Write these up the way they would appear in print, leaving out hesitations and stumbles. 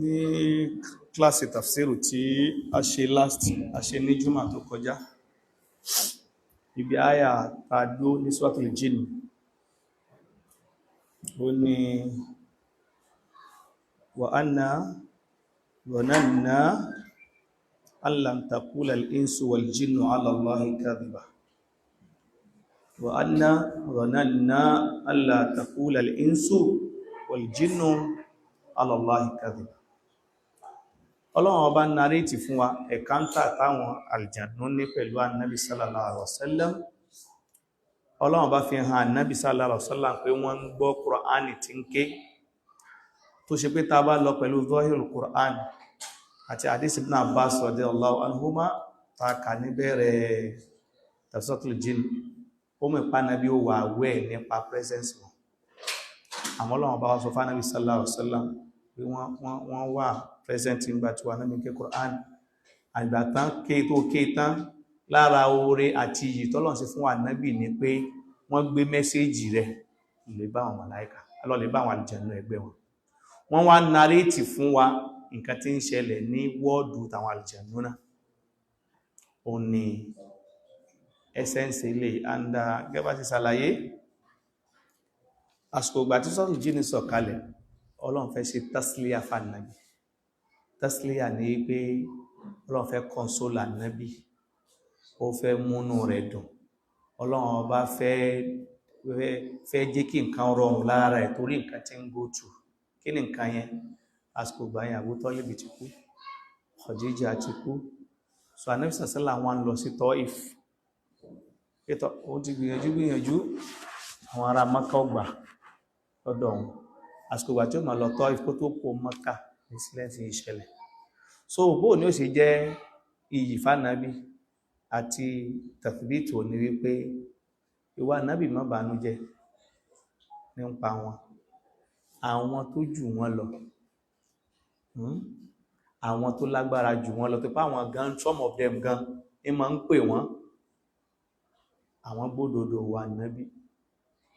Ní kíláàsì tafsiru tí a ṣe last, a ṣe ní jùmọ̀ tó kọjá, ibi àyà tàdó ní Suratul Jinn, ó ní wa anna dhananna an lam taqula al-insu wal jinnu ala Allahi kadhiba, wa anna dhananna an la taqula al-insu wal jinnu ala Allahi kadhiba. Ọlọ́run Ọba narrate fún wa encounter táwọn àlìjànú ní pẹ̀lú Annabi sallallahu alaihi wasallam. Ọlọ́run Ọba fi hàn Annabi sallallahu alaihi wasallam pé wọ́n ń gbọ́ Kùránì tí ń ké, tó ṣe pé ta bá lọ pẹ̀lú zahirul Kùránì àti hadith Ibn Abbas radiyallahu anhuma ta kà ní bẹ̀rẹ̀ Tafsiratul Jinn, ó mú ìpánabi ó wà wẹ́ nípa presence wọn. Àmọ́ Ọlọ́run Ọba wá sọ fún Annabi sallallahu alaihi wasallam pé wọ́n wà present nígbà tí wà náà ké Qur'an. Àgbà tán ké tó ké tán, lára oore àti iyì tọ́lọ́run ṣe fún Ànábì ní pé wọ́n gbé message rẹ̀ lè bá àwọn màláíkà, lọ lè bá àwọn àlùjànnú ẹgbẹ́ wọn. Wọ́n wá narrate fún wa nǹkan tí ń ṣẹlẹ̀ ní world tàwọn àlùjànnú náà. Ó ní essence ilé and gẹ́bà ti ṣàlàyé, àsìkò ìgbà tí Suratul Jinn sọ̀kalẹ̀, Ọlọ́run fẹ́ ṣe tasliya fànàbí. Tasliya ní pé Ọlọ́run fẹ́ console Ànábì, ó fẹ́ múnú rẹ̀ dùn. Ọlọ́run Ọba fẹ́ fẹ́ jẹ́ kí nǹkan rọrùn lára ẹ̀ torí nǹkan tí ń go through. Kí ni nǹkan yẹn? Àsìkò ìgbà yẹn, Abu Talib ti kú, Khadija ti kú. So Ànábì sàṣẹ́là wọn lọ sí Taif. Ètò ó ti gbìyànjú gbìyànjú, àwọn ará Mákà ọgbà lọ́dọ̀ wọn. Àsìkò ìgbà tí ó máa lọ Taif, kó tó kó Mákà, incident ìṣẹ̀lẹ̀. So bóò ní ó ṣe jẹ́ iyì fánàbí àti tàbítò ní wípé ìwà nábì má bànújẹ́ nípa wọn, àwọn tó jù wọ́n lọ, àwọn tó lágbára jù wọ́n lọ, tó pé àwọn gan, some of them gan ní ma ń pè wọ́n, àwọn gbódòdó wà nábì.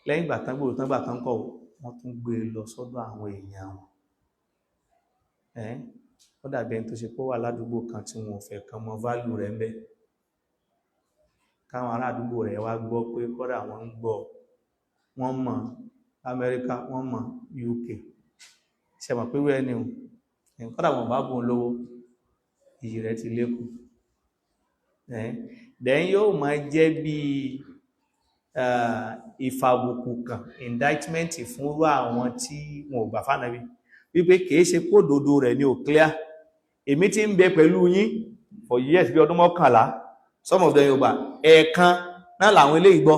Lẹ́yìn ìgbà tán gbòdò tán gbà tán kọ̀, wọ́n tún gbé lọ sọ́dọ̀ àwọn èèyàn wọn. Ẹ́ ó dàbí ẹni tó ṣe pé ó wà ládùúgbò kan tí wọn ò fẹ́ kan mọ value rẹ̀ ń bẹ, káwọn ará àdúgbò rẹ̀ wá gbọ́ pé kọ́dà wọ́n ń gbọ́, wọ́n mọ̀ Amẹ́ríkà, wọ́n mọ̀ UK. Ṣe mọ̀ pé wẹ́ẹ̀ ni o, kọ́dà wọ́n bá bùn lówó, iyì rẹ̀ ti lékún. Then yóò máa jẹ́ bí ìfàbùkù kan, indictment fúnrú àwọn tí wọn ò gbà fánàbí, wípé kìí ṣe kó dodo rẹ̀ ní ò clear. Èmi tí ń bẹ pẹ̀lú yín for years, bí ọdún 11, some of them yóò gbà, ẹ̀ẹ̀kan náà làwọn eléyìí gbọ́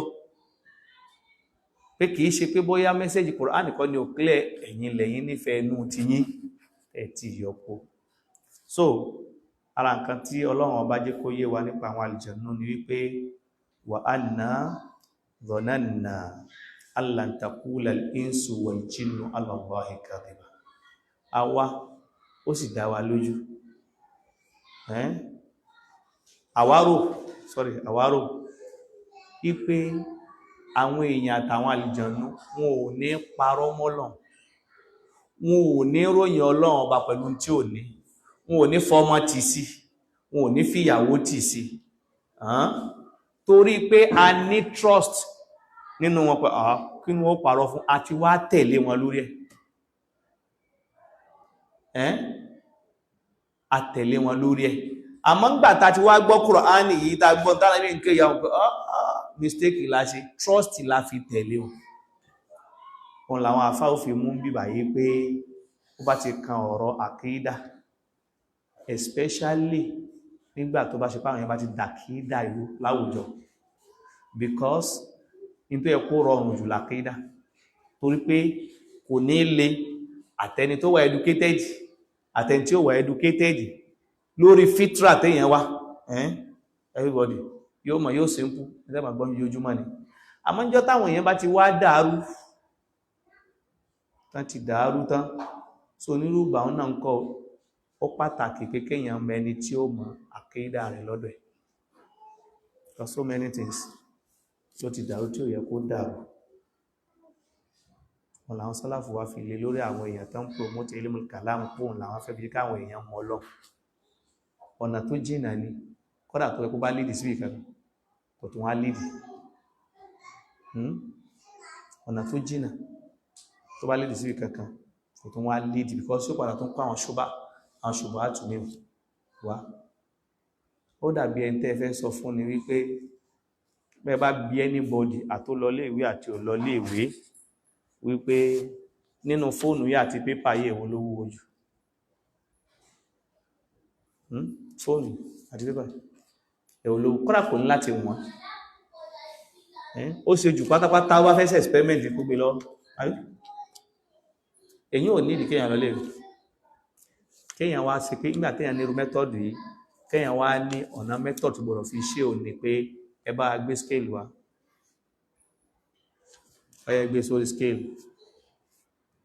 pé kìí ṣe pé bóyá message Quran kọ́ ni ò clear, ẹ̀yin lẹ́yìn nífẹ̀ẹ́ inú ti yín ẹ̀ ti yọpo. So ara nǹkan tí Ọlọ́run Ọba jẹ́ kó yé wa nípa àwọn àlùjànnú ni wípé wa anna dhananna allan taqula al-insu wal jinnu ala Allahi kadhiba. Àwa ó sì dá wa lójú, àwárò, sorry, àwárò wípé àwọn èèyàn àtàwọn àlùjànnú, wọn ò ní parọ́ mọ́lọ́run, wọn ò ní ròyìn Ọlọ́run Ọba pẹ̀lú tí ò ní, wọn ò ní fọmọ tì sí, wọn ò ní fìyàwó tì sí, torí pé a ní trust nínú wọn pé ah, kí ni wọ́n parọ́ fún, àti wá tẹ̀lé wọn lórí ẹ̀. Ẹ́ a tẹ̀lé wọn lórí ẹ̀. Àmọ́ ńgbà tá ti wá gbọ́ Kùránì yìí, tá gbọ́ tánà ní nǹkan ìyàwó pé ah, mistake la ṣe, trust la fi tẹ̀lé wọn. Òun làwọn àfá ò fi mú bíbà yìí pé ó bá ti kan ọ̀rọ̀ àkídà, especially nígbà tó bá ṣe pàwọn èèyàn bá ti dàkídà ìlú láwùjọ, because in tó yẹ kó rọrùn jù làkídà, torí pé kò ní le àtẹni tó wà educated, àtẹni tí ó wà educated, lórí fitra téèyàn wá, everybody yóò mọ̀, yóò simple, ẹgbẹ́ ma gbọ́n yóò ni. Àmọ́ níjọ́ táwọn èèyàn bá ti wá dàrú tán, ti dàrú tán, so onírúgbà náà ń kọ́, ó pàtàkì pé kéèyàn mẹni tí ó mọ̀ àkídà rẹ̀ lọ́dọ̀ ẹ̀, because so many things ló ti dàrú tí ó yẹ kó dàrú. Wọn làwọn sálàfù wá fi lè lórí àwọn èèyàn tó ń promote ilmul kalam, pòun làwọn fẹ́ fi káwọn èèyàn mọ̀ Ọlọ́run. Ọ̀nà tó jìnà ni, kọ́dà tó ẹkú bá lídì síbì kan kò tún wá lídì. Ọ̀nà tó jìnà tó bá lídì síbì kankan kò tún wá lídì, because ó padà tó ń kọ́ àwọn ṣùbà, àwọn ṣùbà àtúnmí wá. Ó dàbí ẹni tẹ́ fẹ́ sọ fún ni wípé bẹ́ẹ̀ bá bí anybody àtó lọ iléèwé àti ò lọ iléèwé wípé nínú fóònù yìí àti pépà yìí, èwo ló wúwo jù? Fóònù àti pépà, èwo ló? Kọ́dà kò ní láti wọ́n, ó ṣe jù pátápátá, wá fẹ́ ṣe experiment kó gbé lọ. Èyí ò ní ìdí kéèyàn lọ léèwé, kéèyàn wá sí pé nígbà téèyàn ní irú method yìí, kéèyàn wá ní ọ̀nà method tó gbọ́dọ̀ fi ṣe ò ní pé ẹ bá gbé scale wá, ó yá, gbé sórí scale.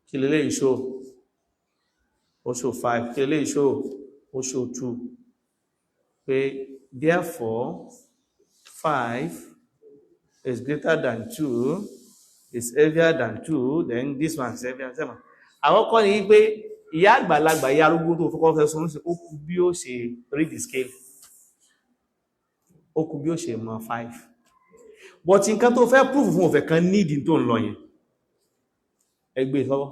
Kí lè show? Ó show 5. Kí lè show? Ó show 2. Pé therefore 5 is greater than 2, is heavier than 2, then this one is heavier. Seven. Àkọ́kọ́ ni pé ìyá àgbàlagbà, ìyá arúgbó tó fọ́kọ́ fẹ́ sọ, ó kú bí ó ṣe read the scale, ó kú bí ó ṣe mọ̀ 5. But nǹkan tó fẹ́ proof fún òfẹ́ kan nídìí tó ń lọ yẹn, ẹgbẹ́ sọ́wọ́,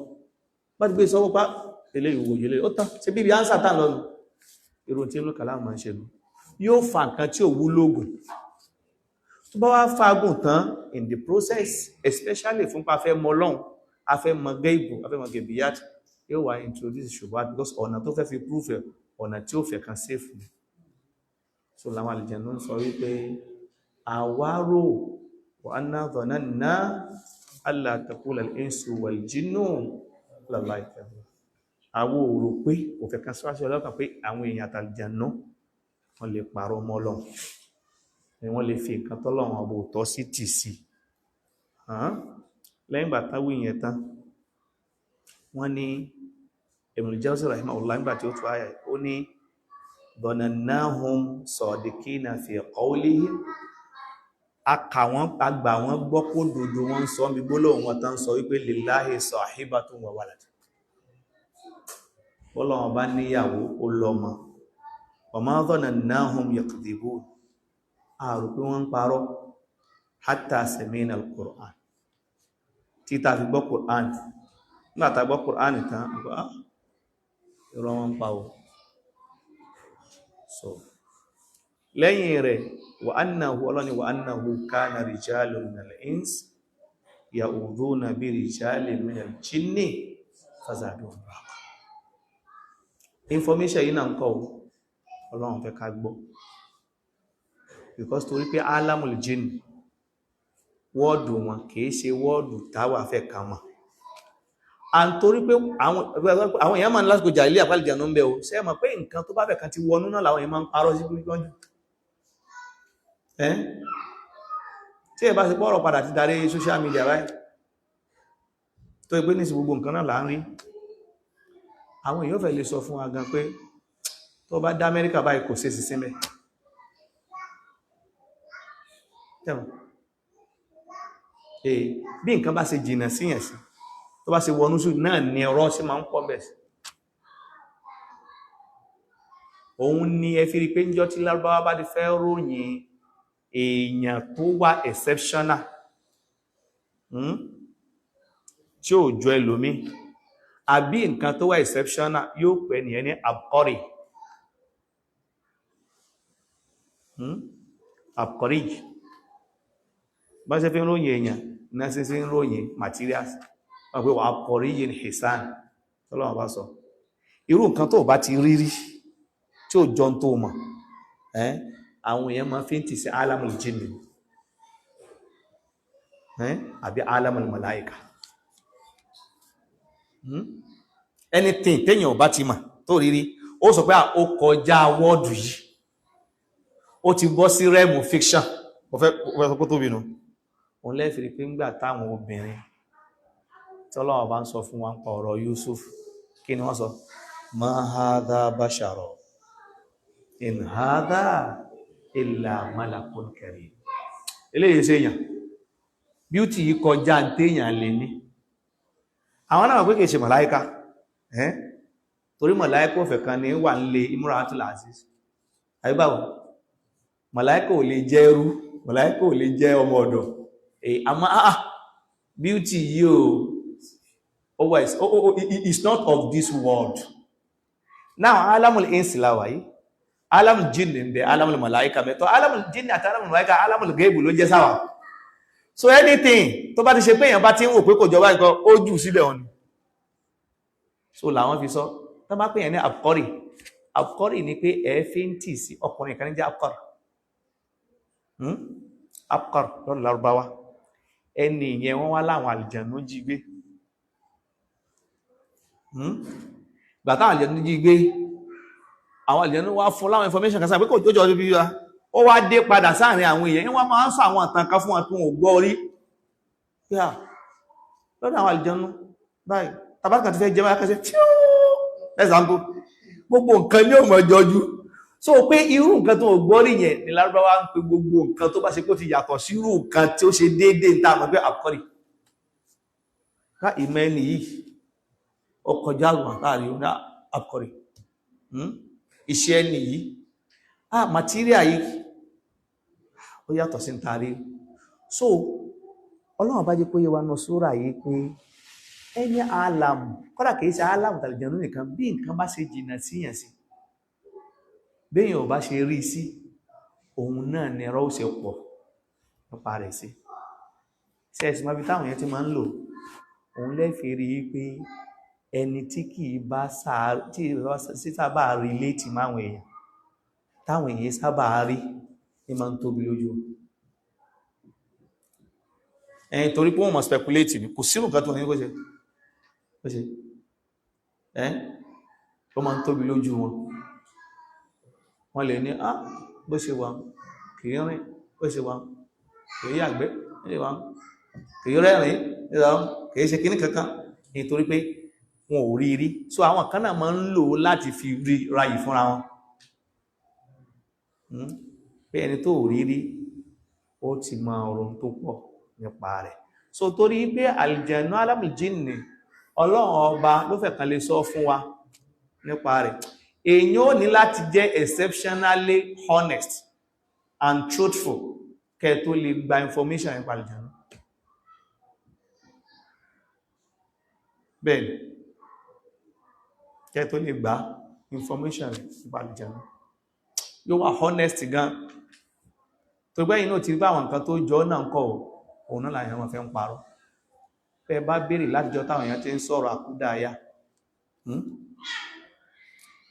bá ti gbé sọ́wọ́ pá ilé ìwò yìí ó tán. Ṣe bíbi ánsà tán lọ́nu irun tí inú kàlámù máa ń ṣe nù, yóò fa nǹkan tí ò wúlógùn. Tó bá wá fagùn tán, in the process, especially fún pa fẹ́ mọ Ọlọ́run, a fẹ́ mọ gẹ́ìbù, a fẹ́ mọ gẹ̀bíyàt, yóò wá introduce ṣùgbọ́n because ọ̀nà tó fẹ́ fi proof ẹ̀, ọ̀nà tí ó fẹ́ kan safe ni. So làwọn àlùjànnú ń sọ wípé àwárò wa anna dhananna alla taqula al-insu wal jinnu ala Allahi kadhiba. Àwọ òrò pé kò fẹ́ kan síwájú ọlọ́kàn pé àwọn èèyàn àtàlùjànnú, wọ́n lè parọ́ mọ́ Ọlọ́run ni, wọ́n lè fi nǹkan tọ́lọ́run ọbọ̀ tọ́ sí tì sí. Lẹ́yìn ìgbà táwí yẹn tán, wọ́n ní Ibn Jawzi rahimahullah, nígbà tí ó tó àyà, ó ní dhanannahum sadiqina fi qawlihim, aka wọn, agbà wọn gbọ́ kó dòdò wọn sọ bí gbólóhùn wọn tán sọ wípé lillahi sahibatun wa walad, bọ́lọ́wọ́n bá níyàwó, ó lọ́mọ. Wa ma dhanannahum yakdhibun, àrò pé wọ́n ń parọ́, hatta sami'na al-Qur'an, títà fi gbọ́ Qur'an. Nígbàtà gbọ́ Qur'an tán, irọ́ wọn ń pa o. So lẹ́yìn rẹ̀, wa annahu, ọlọ́ni wa annahu kana rijalun minal ins ya'udhuna bi rijalin minal jinni fazaduhum rahaqa. Information yìí náà ń kọ́, Ọlọ́run fẹ́ ká gbọ́, because torí pé alamul jinn, world wọn kìí ṣe world táwà fẹ́ ká mọ̀. And torí pé àwọn èèyàn máa ń lásìkò jà ilé àpálìjànú ń bẹ o, ṣe mọ̀ pé nǹkan tó bá fẹ́ kan ti wọnú náà làwọn èèyàn máa ń parọ́ sí gbígbọ́n jù ẹ́. Tí ẹ bá ṣe pọ́rọ̀ padà ti darí social media báyìí, tó ipé ní sí gbogbo nǹkan náà là ń rí, àwọn èèyàn fẹ́ lè sọ fún wa gan pé tó bá dá Amẹ́ríkà báyìí, kò sí sí símẹ́ tẹ́wọ̀n. Bí nǹkan bá ṣe jìnà síyàn sí, tó bá ṣe wọnú sí náà ni ọ̀rọ̀ sí máa ń pọ̀ bẹ̀ sí. Òun ni ẹ fi rí pé níjọ́ tí Lárúbáwá bá ti fẹ́ ròyìn èèyàn tó wà exceptional, tí ò jọ ẹlòmí, àbí nǹkan tó wà exceptional, yóò pè nìyẹn ní abqari. Abqari, bá ṣe fi ń ròyìn èèyàn náà sí sí ń ròyìn materials, wọ́n pé wà abqari yìí ní hisan. Tọ́lọ́wọ́n bá sọ irú nǹkan tó bá ti rírí tí ò jọ tó mọ̀, àwọn èèyàn máa fi ń tì sí alamul jinni àbí alamul malaika. Anything téèyàn ò bá ti mọ̀ tó rírí, ó sọ pé ó kọjá world yìí, ó ti bọ́ sí realm fiction. Mo fẹ́ sọ pé tóbi nù. Òun lẹ́fìrí pé ńgbà táwọn obìnrin tí Ọlọ́run bá ń sọ fún wa ń pa ọ̀rọ̀ Yusuf, kí ni wọ́n sọ? Ma hadha bashara in hadha illa malakun karim. Eléyìí ṣe èèyàn, beauty yìí kọjá téèyàn lè ní. Àwọn náà pé kìí ṣe màláíkà, ẹ́ torí màláíkà òfẹ́ kan ní wà ń lè Imratul Aziz. Àyíbáwò màláíkà ò lè jẹ́ ẹrú, màláíkà ò lè jẹ́ ọmọ ọ̀dọ̀. Àmọ́ beauty yìí o, it's not of this world. Now alamul insi láwà yìí, alamul jinni ń bẹ, alamul màláíkà mẹ́tọ́, alamul jinni àti alamul màláíkà, alamul gaibu ló jẹ́ sáwà. So anything tó bá ti ṣe pé èèyàn bá ti ń wò pé kò jọba nǹkan, ó jù síbẹ̀ wọn ni. So làwọn fi sọ tó bá pè yẹn ní abqari. Abqari ni pé ẹ̀ẹ́fín tì sí ọkùnrin kan ní jẹ́ abqari. Abqari lọ́nà Lárúbáwá, ẹni ìyẹn wọ́n wá láwọn àlìjànú jí gbé. Gbàtà àlìjànú jí gbé, àwọn àlìjànú wá fún láwọn information kan sáà pé kò tó jọ bí wá. Ó wá dé padà sáàrin àwọn èèyàn, wọ́n máa ń sọ àwọn àtàn kan fún wọn tó wọ́n gbọ́ rí lọ́dọ̀ àwọn àlìjànú báyìí. Tàbákà ti fẹ́ jẹ́ báyìí kẹsẹ̀ fíú example, gbogbo nǹkan ní òmò jọjú. So pé irú nǹkan tó gbọ́ rí yẹn ní Lárúbáwá ń pe gbogbo nǹkan tó bá ṣe kó ti yàtọ̀ sí irú nǹkan tí ó ṣe déédéé ní táàmù pé àkọ́rì ká ìmọ̀ ẹni yìí ó kọjá àrùn àtàrí ó ní àkọ́rì. Iṣẹ́ ẹni yìí, material yìí ó yàtọ̀ sí níta rí. So Ọlọ́run bá jẹ́ kó yé wa nù súrà yìí pé ẹni àlàmù, kọ́dà kìí ṣe àlàmù tàlìjànú nìkan, bí nǹkan bá ṣe jìnà síyàn sí, béèyàn ò bá ṣe rí sí, òun náà ni ẹ̀rọ ó ṣe pọ̀ nípa rẹ̀ sí. Ṣe ẹ̀sìn máa fi táwọn èèyàn ti máa ń lò òun lẹ́fì rí i pé ẹni tí kì í bá sábà relate máwọn èèyàn, táwọn èèyàn sábà rí ní máa ń tóbi lójú ẹ̀yìn, torí pé wọ́n máa speculate ní kò sínú nǹkan tó ní kó ṣe ó ṣe ẹ́, ó máa ń tóbi lójú wọn. Wọ́n lè ní ah, bó ṣe wà kìí rìn, bó ṣe wà kìí yàgbẹ́, bó ṣe wà kìí rẹ́rìn, kìí ṣe kíní kankan, nítorí pé wọn ò rí rí. So àwọn kan náà máa ń lò ó láti fi rí ráyì fúnra wọn pé ẹni tó rí rí, ó ti mọ ọ̀rọ̀ tó pọ̀ nípa rẹ̀. So torí pé àlìjẹ̀nú alámìjínì, Ọlọ́run ọba ló fẹ́ kan lè sọ fún wa nípa rẹ̀. Èyàn ò ní láti jẹ́ exceptionally honest and truthful kẹ́ tó lè gba information nípa àlìjẹ̀nú. Bẹ́ẹ̀ kẹ́ tó lè gba information nípa àlìjẹ̀nú, yóò wà honest gan. Tó gbẹ́yìn náà ti rí bá àwọn nǹkan tó jọ náà ń kọ́, òun náà làyàn wọn fẹ́ ń parọ́. Pẹ́ bá béèrè látijọ́ táwọn èèyàn ti ń sọ̀rọ̀ àkúdàáyá,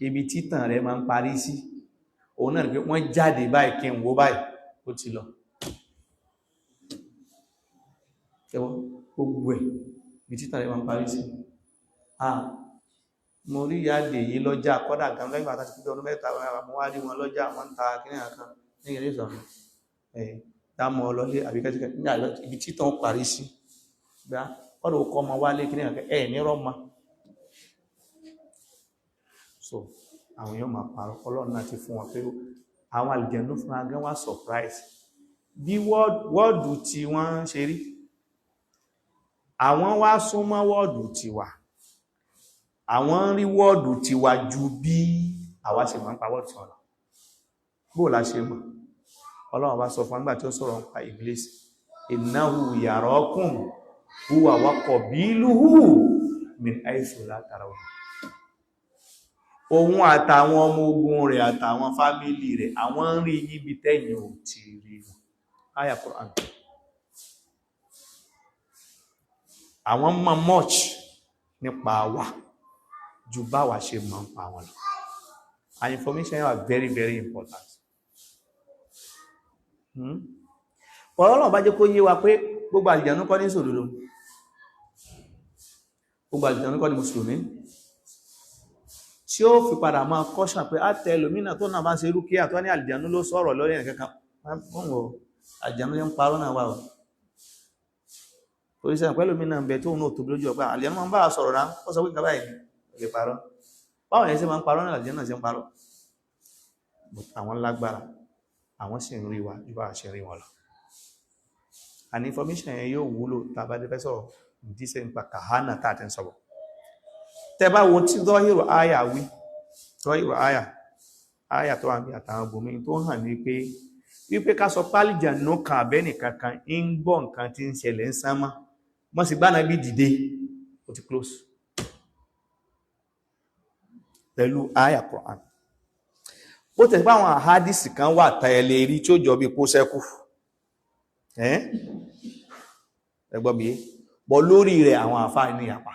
ibi títàn rẹ̀ máa ń parí sí òun náà ni pé wọ́n jáde báyìí kí n wò báyìí, ó ti lọ. Ẹwọ́ gbogbo ẹ̀, ibi títàn rẹ̀ máa ń parí sí. Mo rí ìyáàdè yìí lọ́jà, kọ́dà gan lẹ́yìn àtàtì pípẹ́ ọdún 3, mo wá rí wọn lọ́jà, wọ́n ń ta kíní àkan ní ilé ìsọ̀rọ̀ ẹ̀ dámọ̀ ọlọ́lé àbíkẹ́síkẹ́ ní ibi títàn parí sí gbá, kọ́dà ó kọ́ ọmọ wálé kíní àkan ẹ̀ ní rọ́mọ. So àwọn èèyàn máa parọ́. Ọlọ́run náà ti fún wọn pé àwọn àlùjànnú fún agán wá surprise bí wọ́ọ̀dù tí wọ́n ṣe rí. Àwọn wá súnmọ́ wọ́ọ̀dù tiwa, àwọn ń rí wọ́ọ̀dù tiwa ju bí àwa ṣe máa ń pa wọ́ọ̀dù tiwa lọ. Bó la ṣe mọ̀? Ọlọ́run bá sọ fún nígbà tí ó sọ̀rọ̀ nípa Iblis, innahu yarakum huwa wa qabiluhu min haythu la tarawun. Òun àtàwọn ọmọ ogun rẹ̀ àtàwọn fámílì rẹ̀, àwọn ń rí níbi tẹ́yìn ò ti rí wọn. Aya Quran. Àwọn mọ̀ much nípa wa ju báwa ṣe mọ̀ ń pa wọn lọ. And information are very very important. Ọlọ́run bá jẹ́ kó yé wa pé gbogbo àlùjànnú kọ́ ní sòdodo, gbogbo àlùjànnú kọ́ ní mùsùlùmí, tí ó fi padà máa kọ́ṣàn pé àtẹ lòmínà tó náà bá ṣe rúkíà tó ní àlùjànnú ló sọ̀rọ̀ lórí ẹ̀ kankan. Wọ́n wọ àlùjànnú ló ń parọ́ náà wà ó. Torí sẹ́yìn pẹ́lú mi náà ń bẹ tó náà tóbi lójú ọgbà, àlùjànnú máa ń bá a sọ̀rọ̀ náà, ó sọ pé nǹkan báyìí lè parọ́. Báwọn yẹn ṣe máa ń parọ́ náà àlùjànnú náà ṣe ń parọ́. But àwọn lágbára, àwọn sì ń rí wa ju bá a ṣe rí wọn lọ. And information yẹn yóò wúlò tá a bá dé fẹ́ sọ̀rọ̀ Ìdíṣẹ́ nípa kàhánà tá a ti ń sọ̀rọ̀. Tẹ́ bá wo tí dọ́hìrò àyà wí, dọ́hìrò àyà àyà tó wà ní àtàwọn bòmí tó hàn ní pé wípé ká sọ pálíjànú kan àbẹ́nì kankan ń gbọ́ nǹkan tí ń ṣẹlẹ̀ ń sánmọ́ mọ́ sí gbánà bí dìde, ó ti close pẹ̀lú àyà Quran. Ó tẹ̀ pé àwọn àhádìsì kan wà tẹ̀lé rí tí ó jọ bí kó sẹ́kù ẹgbọ́n mi bọ́ lórí rẹ̀, àwọn àfáà ní ìyapa.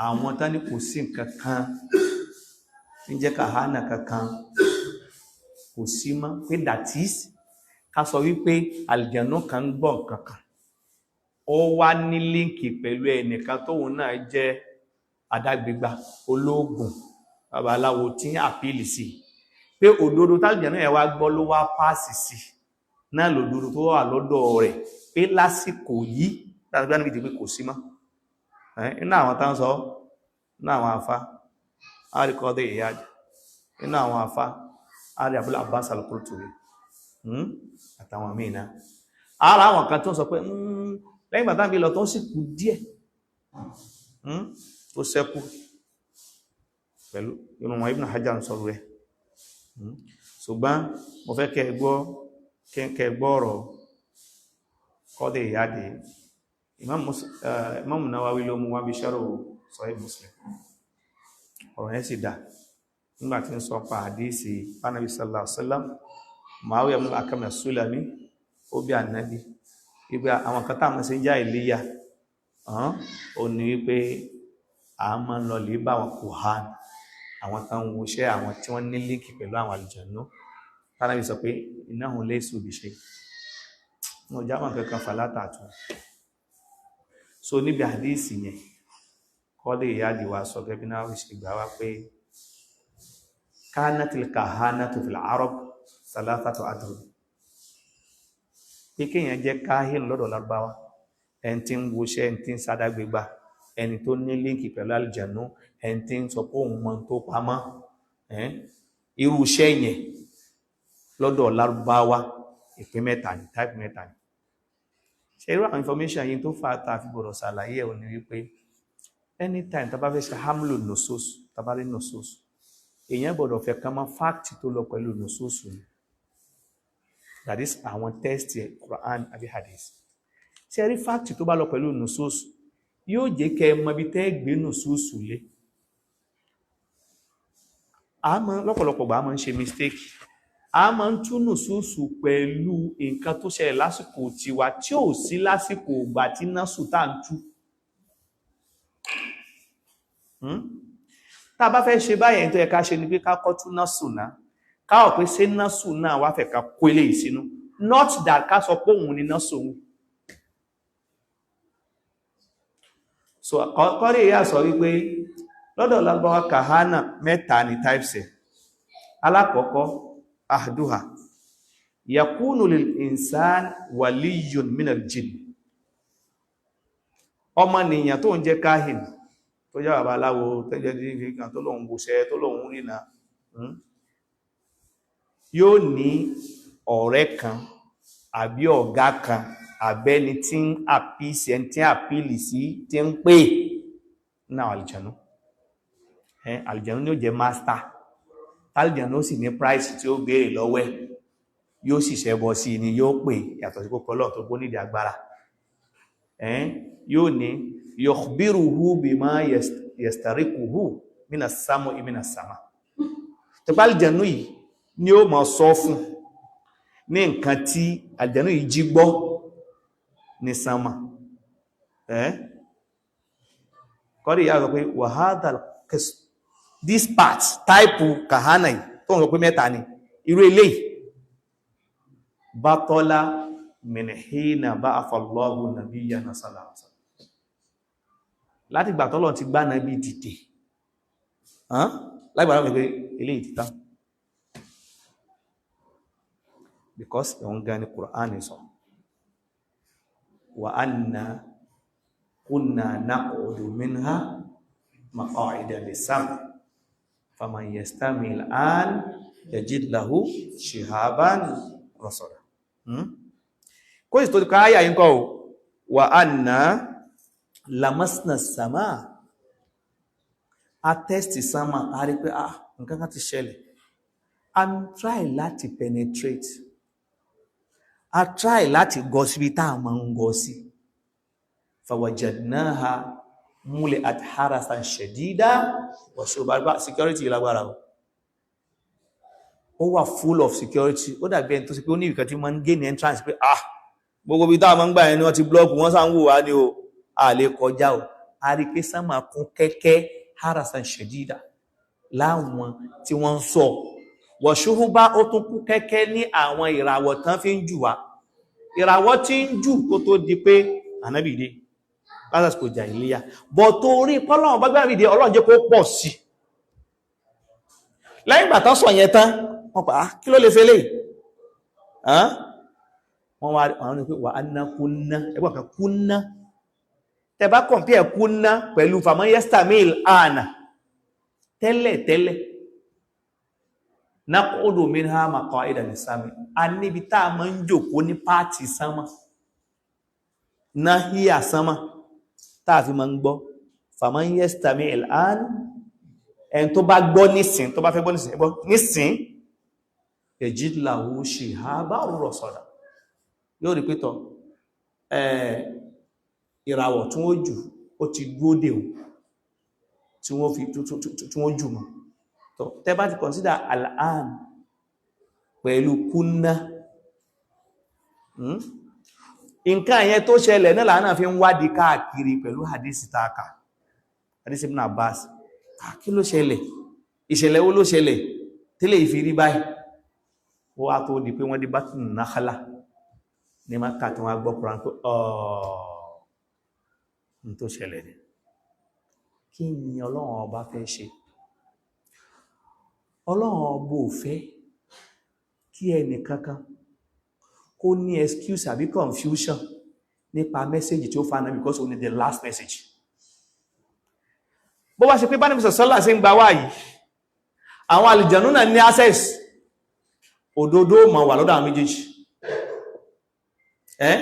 Àwọn tán ní kò sí nǹkan kan ń jẹ́ kàhánà kankan kò sí mọ́, pé that is ká sọ wípé àlìjànú kan ń gbọ́ nǹkan kan, ó wá ní líǹkì pẹ̀lú ẹnìkan tóun náà jẹ́ adágbégbá olóògùn babaláwo tí ń àpíìlì sí, pé òdodo tálìjànú yẹn wá gbọ́ ló wá páàsì sí náà lòdodo tó wà lọ́dọ̀ rẹ̀, pé lásìkò yìí láti gbá níbi tí pé kò sí mọ́. Inú àwọn tán sọ, inú àwọn afá àríkọ́dé ìyájì, inú àwọn afá àrí Abul Abbas al-Qurtubi àtàwọn míì náà, ara àwọn kan tó ń sọ pé lẹ́yìn bàtà bí lọ tó ń sì kú díẹ̀ tó sẹ́kù pẹ̀lú irun wọn, Ibn Hajar ń sọ̀rọ̀ rẹ̀. Ṣùgbọ́n mo fẹ́ kẹ́ gbọ́ kẹ́ gbọ́ ọ̀rọ̀ kọ́dé ìyájì. Imam Nawawi ló mú wá bí sharh Sahih Muslim. Ọ̀rọ̀ yẹn sì dá nígbàtí ń sọ pa àdísì Ànábì sallallahu alaihi wasallam, Muawiya ibn al-Hakam as-Sulami ó bí Ànábì wípé àwọn kan táwọn ṣe ń já ìléyà ó ní wípé a máa ń lọ lè bá àwọn kòhán, àwọn tán ń woṣẹ́, àwọn tí wọ́n ní líǹkì pẹ̀lú àwọn àlùjànnú. Tánàbí sọ pé innahum laysu bi shay, wọn ò jámọ́ kankan fàlátà tún. So níbi àdíìsì yẹn, kọ́lé ìyáàdì wa sọ gẹ́bí náà ṣe gbà wá pé kanatil kahanatu fil arab salasatu adrub, pé kéèyàn jẹ́ káhìn lọ́dọ̀ lárúbáwá, ẹni tí ń woṣẹ́, ẹni tí ń sádágbégbá, ẹni tó ní líǹkì pẹ̀lú àlùjànnú, ẹni tí ń sọ pé òun mọ tó pamọ́, irú iṣẹ́ yẹn lọ́dọ̀ lárúbáwá ìpín mẹ́ta ni, type mẹ́ta ni. Ṣe irú àwọn information yìí tó fà á ta fi gbọ́dọ̀ ṣàlàyé ẹ̀ ní wípé anytime tá bá fẹ́ ṣe hamlu nusus, tá bá rí nusus, èèyàn gbọ́dọ̀ fẹ́ kàn mọ́ fact tó lọ pẹ̀lú nusus ni, that is àwọn text Quran àbí hadith. Ṣe rí fact tó bá lọ pẹ̀lú nusus yóò jẹ́ kẹ́ ẹ mọ ibi tẹ́ gbé nusus lé. A máa lọ́pọ̀lọpọ̀ gbà, a máa ń ṣe mistake, a máa ń tú nùsùsù pẹ̀lú nǹkan tó ṣẹlẹ̀ lásìkò tiwa tí ò sí lásìkò ìgbà tí násù tá ń tú. Tá a bá fẹ́ ṣe báyẹn, tó yẹ ká ṣe ni pé ká kọ́ tú násù náà, ká ọ̀ pé ṣé násù náà wá fẹ́ ká kó eléyìí sínú, not that ká sọ pé òun ni násù òun. So kọ́rí ìyá sọ wípé lọ́dọ̀ lágbàwá kàhánà mẹ́ta ni types ẹ̀. Alákọ̀ọ́kọ́, ahduha yakunu lil insan waliyun minal jinn. Ọmọnìyàn tó ń jẹ́ káhìn, tó jẹ́ babaláwo, tó jẹ́ dídí tó lóun buṣẹ́, tó lóun rìnà, yóò ní ọ̀rẹ́ kan àbí ọ̀gá kan àbẹ́ni tí ń àpíìsì, ẹni tí ń àpíìlì sí, tí ń pè náà àlìjànú. Àlìjànú ni ó jẹ́ master, àlìjànú ó sì ní price tí ó béèrè lọ́wọ́ ẹ̀, yóò sì ṣẹbọ sí ni yóò pè, yàtọ̀ sí kókó ọlọ́run tó gbó nídìí agbára. Yóò ní yukhbiruhu bima yastarikuhu minas sam'i minas sama. Tó bá àlìjànú yìí ni ó máa sọ fún ní nǹkan tí àlìjànú yìí jí gbọ́ ní sánmà. Kọ́rí ìyá sọ pé wàhádà this part type kahana yìí tó ń sọ pé mẹ́ta ni irú eléyìí, bátọ́lá mìnìhínà bá afọlọ́hù nàbíyà sallallahu alaihi wasallam. Láti gbà tọ́lọ̀ ti gbá nàbí dìde, lágbàrá pé eléyìí ti tán, because òun gan ni Kùránì sọ wa anna kunna naq'udu minha maq'ida lis-sam' faman yastami' al-an yajid lahu shihaban rasada. Kó sì tó ti káyà yín kọ́ wa anna lamasna sama, a test sama, a rí pé ah, nǹkan kan ti ṣẹlẹ̀. A try láti penetrate, a try láti gọ síbi tá a máa ń gọ sí. Fawajadnaha muli'at harasan shadida wa shuba. Security lágbára o, ó wà full of security. Ó dàbí ẹni tó sì pé ó ní ìkan tí wọ́n ń gain entrance pé ah, gbogbo ibi táwọn máa ń gbà yẹn ni wọ́n ti block, wọ́n sá ń wò wá ní o, a lè kọjá o. A rí pé sánmà kún kẹ́kẹ́, harasan shadida, láwọn tí wọ́n ń sọ wọ̀ṣúhúbá, ó tún kún kẹ́kẹ́ ní àwọn ìràwọ̀ tán fi ń jù wá, ìràwọ̀ tí ń jù kó tó di pé ànábì dé lásìkò jàhílíyà. Bọ̀ torí pọ́lọ́wọ́n bá gbára dé, Ọlọ́run jẹ́ kó pọ̀ sí. Lẹ́yìn ìgbà tán sọ yẹn tán, wọ́n pa kí ló lè fẹ́ lè wọ́n wá àwọn ní pé wà á ná kúnná ẹgbọ́n kan kúnná. Tẹ bá compare kúnná pẹ̀lú faman yastami'il ana, tẹ́lẹ̀ tẹ́lẹ̀, naq'udu minha maq'ida lis-sam'i, a níbi tá a máa ń jòkó ní pàtì sánmà, náhíyà sánmà, tá a fi máa ń gbọ́. Faman yastami'il an, ẹni tó bá gbọ́ nísìn, tó bá fẹ́ gbọ́ nísìn, gbọ́ nísìn, yajid lahu shihaban rasada, yóò rí pétọ̀ ìràwọ̀ tí wọ́n jù ó ti dúó dè o, tí wọ́n fi tí wọ́n jù mọ́. Tẹ́ bá ti consider al-an pẹ̀lú kúnná, nǹkan yẹn tó ṣẹlẹ̀ náà làánà fi ń wádìí káàkiri pẹ̀lú hadisi taaka, hadisi Ibn Abbas. Kí ló ṣẹlẹ̀? Ìṣẹ̀lẹ̀ wo ló ṣẹlẹ̀ tẹ́lẹ̀ ìfi rí báyìí? Ó wá tó di pé wọ́n dé Batnu Nakhla ní Mákà tí wọ́n gbọ́ Kùránì pé ọ̀ọ̀ tó ṣẹlẹ̀ ni. Kí ni Ọlọ́run ọba fẹ́ ṣe? Ọlọ́run ọba ò fẹ́ kí ẹnì kankan kó ní excuse àbí confusion nípa message tí ó fa náà, because only the last message. Bó bá ṣe pé bá ní sọ̀sọ́là sí ń gba wá yìí, àwọn àlìjànú náà ní access, òdodo ma wà lọ́dọ̀ àwọn méjèèjì. Ẹ́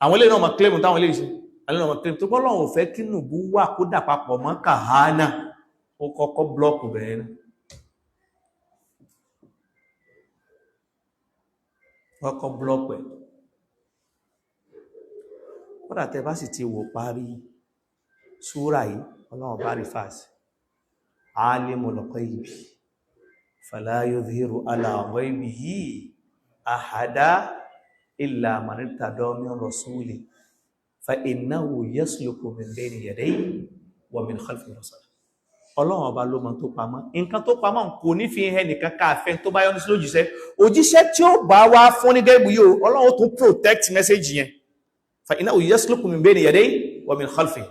àwọn ilé náà ma claim táwọn ilé ìṣẹ́, àwọn ilé náà ma claim tó bọ́lọ̀ ò fẹ́ kí nùbú wà kó dà papọ̀ mọ́ kàhánà. Ó kọ́kọ́ block bẹ̀rẹ̀ náà, kọ́kọ́ block ẹ̀. Kódà tẹ́ bá sì ti wò parí súrà yìí, Ọlọ́run bá rí fàásì alimul ghaibi fala yudhiru ala ghaibihi ahada illa man irtada min rasuli fa innahu yasluku min bayni yadayhi wa min khalfihi rasada. Ọlọ́run ọba ló mọ tó pamọ́. Nǹkan tó pamọ́ kò ní fi hẹ́ nìkan káàfẹ́ tó bá yọ́nú sí lójíṣẹ́. Òjíṣẹ́ tí ó bá wá fún ní gẹ́gbù yóò, Ọlọ́run tún protect message yẹn. Fa innahu yasluku min bayni yadayhi wa min khalfihi,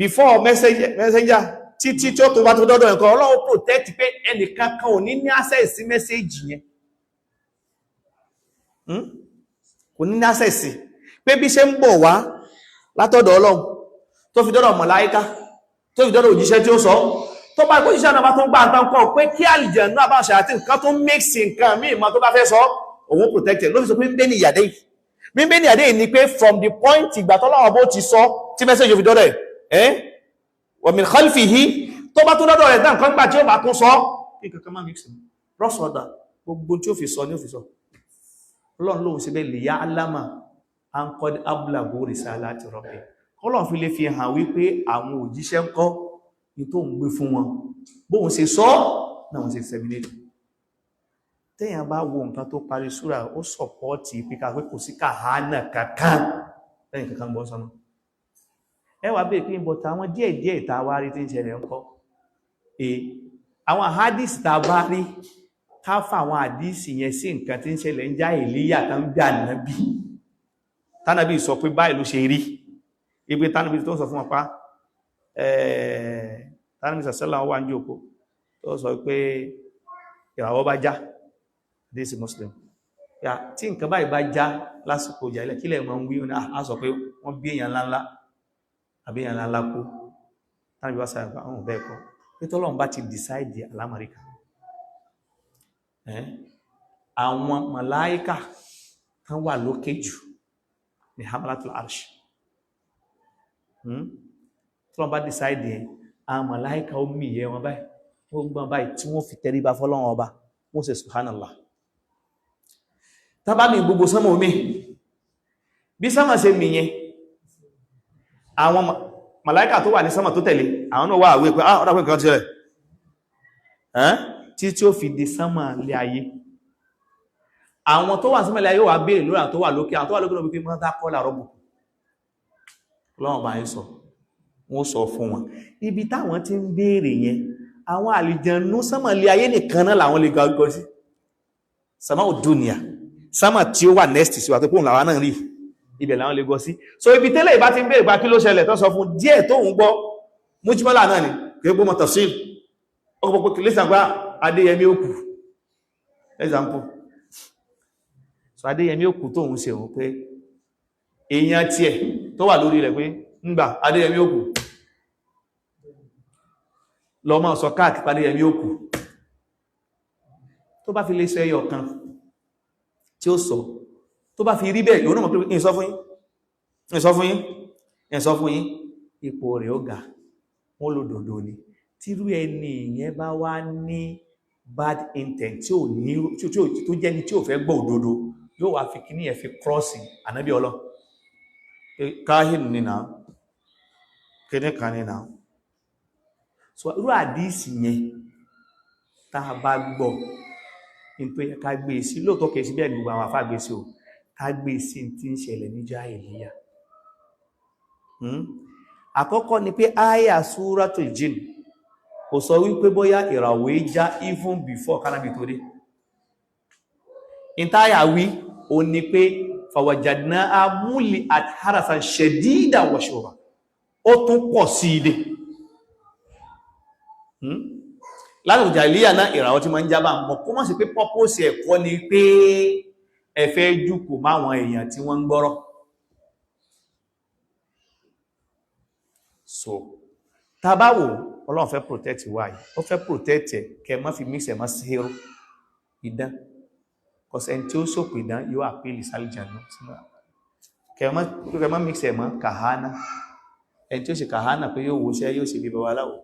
before messenger títí tí ó tó bá tó dọ́dọ̀ nǹkan, Ọlọ́run protect pé ẹnìkan kan ò ní ní access sí message yẹn, kò ní ní access sí pé bí ṣe ń bọ̀ wá látọ̀dọ̀ Ọlọ́run tó fi dọ́dọ̀ màláíkà, tó fi dọ́dọ̀ òjíṣẹ́ tí ó sọ, tó bá kó jíṣẹ́ náà bá tó ń gbà nǹkan kọ́ pé kí àlìjẹ̀nú àbáṣẹ àti nǹkan tó mix nǹkan míì mọ́ tó bá fẹ́ sọ, òun protect ló fi sọ pé ń bẹ́ ní ìyàdé yìí. Mímbé ní ìyàdé yìí ni pé from the point ìgbà tọ́lọ́wọ́ bó ti sọ tí message fi dọ́dọ̀ ẹ̀, wa min khalfihi, tó bá tó dọ́dọ̀ rẹ̀ náà nǹkan gbà tí ó bá tún sọ kí kankan má mix rọ́sọ̀dà, gbogbo tí ó fi sọ ní ó fi sọ. Ọlọ́run lóhun síbẹ̀ lè yá alámà an qad ablagu risalati rabbi, kọ́lọ̀ fi lè fi hàn wípé àwọn òjíṣẹ́ ń kọ́ ní tó ń gbé fún wọn, bóhun ṣe sọ náà wọ́n ṣe disseminate. Téèyàn bá wo nǹkan tó parí súra, ó support pípa pé kò sí kàhánà kankan lẹ́yìn kankan gbọ́ sọ́nà. Ẹ wá bèèrè pé bọ̀tà àwọn díẹ̀ díẹ̀ tá a wá rí tí ń ṣẹlẹ̀ ń kọ́ e, àwọn àhádìsì tá a bá rí, ká fà àwọn àdìsì yẹn sí nǹkan tí ń ṣẹlẹ̀ ń já ìlíyà tán bí ànábì, tánàbí sọ pé báyìí ló ṣe rí, ibi tánàbí tó ń sọ fún wọn pa, tánàbí sàṣẹ́lá wà ń jòkó tó sọ pé ìràwọ̀ bá já, àdìsì Muslim ya, tí nǹkan báyìí bá já lásìkò ìjà ilẹ̀, kílẹ̀ mọ́ ń wí? Á sọ pé wọ́n bí èèyàn ńláńlá àbí èèyàn ńláńlá kú. Tánàbí wá sáyà pa ọ̀hún bẹ́ẹ̀ kọ́, pé tọ́lọ́run bá ti decide alámàríkà, àwọn màláíkà Tán wà lókè jù ní hamalatul arsh. Tí wọ́n bá decide yẹn, àwọn màláíkà ó mì yẹ wọn báyìí, wọ́n gbọ́n báyìí tí wọ́n fi tẹríba fọ́lọ́run ọba, wọ́n ṣe subhanallah. Tábà mi gbogbo sánmà omi, bí sánmà ṣe mì yẹn, àwọn màláíkà tó wà ní sánmà tó tẹ̀lé, àwọn náà wà àwé pé ah, ọ̀dà pé nǹkan ti rẹ̀ tí tí ó fi di sánmà lé ayé. Àwọn tó wà sánmà lé ayé wà béèrè lórí àwọn tó wà lókè, àwọn tó wà lókè lóbi pé mọ́tà kọ́ làrọ́ bùkù lọ́wọ́n bá yín sọ, wọ́n sọ fún wọn. Ibi táwọn ti ń béèrè yẹn, àwọn àlìjànú sánmà lé ayé nìkan náà làwọn lè gbọ́ sí. Sánmà ò dúnìyà, sánmà tí ó wà next sí wa tó pòun làwọn náà rí, ibẹ̀ làwọn lè gbọ́ sí. So ibi tẹ́lẹ̀ ìbá ti ń béèrè pa kí ló ṣẹlẹ̀, tó sọ fún díẹ̀ tó ń gbọ́ mújímọ́lá náà ni kí ó gbọ́ tafsir. Ó gbọ́ pé kìlísàn gba Adéyẹmí ó kù, example. So Adéyẹmí ó kù tó ń ṣe òun pé èèyàn tiẹ̀ tó wà lórí rẹ̀ pé ńgbà Adéyẹmí ó kù, lọ máa sọ káàkiri Adéyẹmí ó kù. Tó bá fi lè sọ ẹyọ kan tí ó sọ, tó bá fi rí bẹ́ẹ̀, yóò náà mọ̀ pé ìsọ fún yín, ìsọ fún yín, ìsọ fún yín, ipò rẹ̀ ó ga, wọ́n lò dòdò ni. Tírú ẹni ìyẹn bá wá ní bad intent, tí ò ní, tó jẹ́ ni tí ò fẹ́ gbọ́ òdodo, yóò wá fi kíní ẹ̀ fi cross ànábì ọlọ́ káhìn nínà kíní kan nínà. So irú àdíìsì yẹn, tá a bá gbọ́ ní tó yẹ ká gbé sí, lóòótọ́ kìí sí bẹ́ẹ̀ gbogbo àwọn àfáà gbé sí o, ká gbé sí tí ń ṣẹlẹ̀ ní Jàhílíyà. Àkọ́kọ́ ni pé àyà Súratul Jinn kò sọ wípé bóyá ìràwọ̀ já even before kánábì tó dé. Ìtáyà wí o ní pé fawajadnaha muli'at harasan shadidan wa shuba, ó tún pọ̀ sí ilé láti Jàhílíyà náà. Ìràwọ̀ tí ma ń jábà mọ̀, kó mọ̀ sí pé purpose ẹ̀kọ́ ni pé ẹ fẹ́ jùkò máwọn èèyàn tí wọ́n ń gbọ́rọ̀. So tàbáwò, Ọlọ́run fẹ́ protect wa yìí, ó fẹ́ protect ẹ̀ kẹ má fi mix ẹ̀ má sí hero idán, cause ẹni tí ó sòpò idán yóò àpèlì sálìjànú. Kẹ má mix ẹ̀ mọ́ kàhánà, ẹni tí ó ṣe kàhánà pé yóò wòṣẹ́, yóò ṣe bí babaláwo,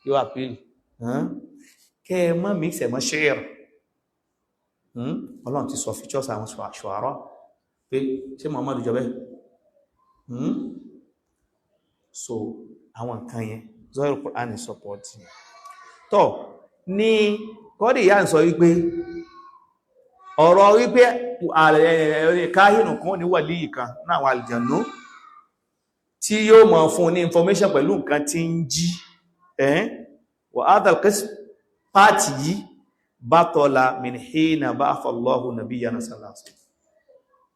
yóò àpèlì. Kẹ má mix ẹ̀ mọ́ ṣẹ́ẹ̀rù. Ọlọ́run ti sọ features àwọn ṣùárọ̀ pé ṣé Muhammadu jọ bẹ́ẹ̀. So àwọn nǹkan yẹn, zọ́ọ̀rọ̀ Qur'an support tọ́ ní kọ́dì ìyá ń sọ wípé ọ̀rọ̀ wípé káhìnù kan ní wàlíì kan náà àwọn àlìjànú tí yóò mọ̀ fún ní information pẹ̀lú nǹkan tí ń jí wà hadha al-qism, pàtì yìí batala min hina ba'atha Allahu nabiyyana sallallahu alaihi wasallam.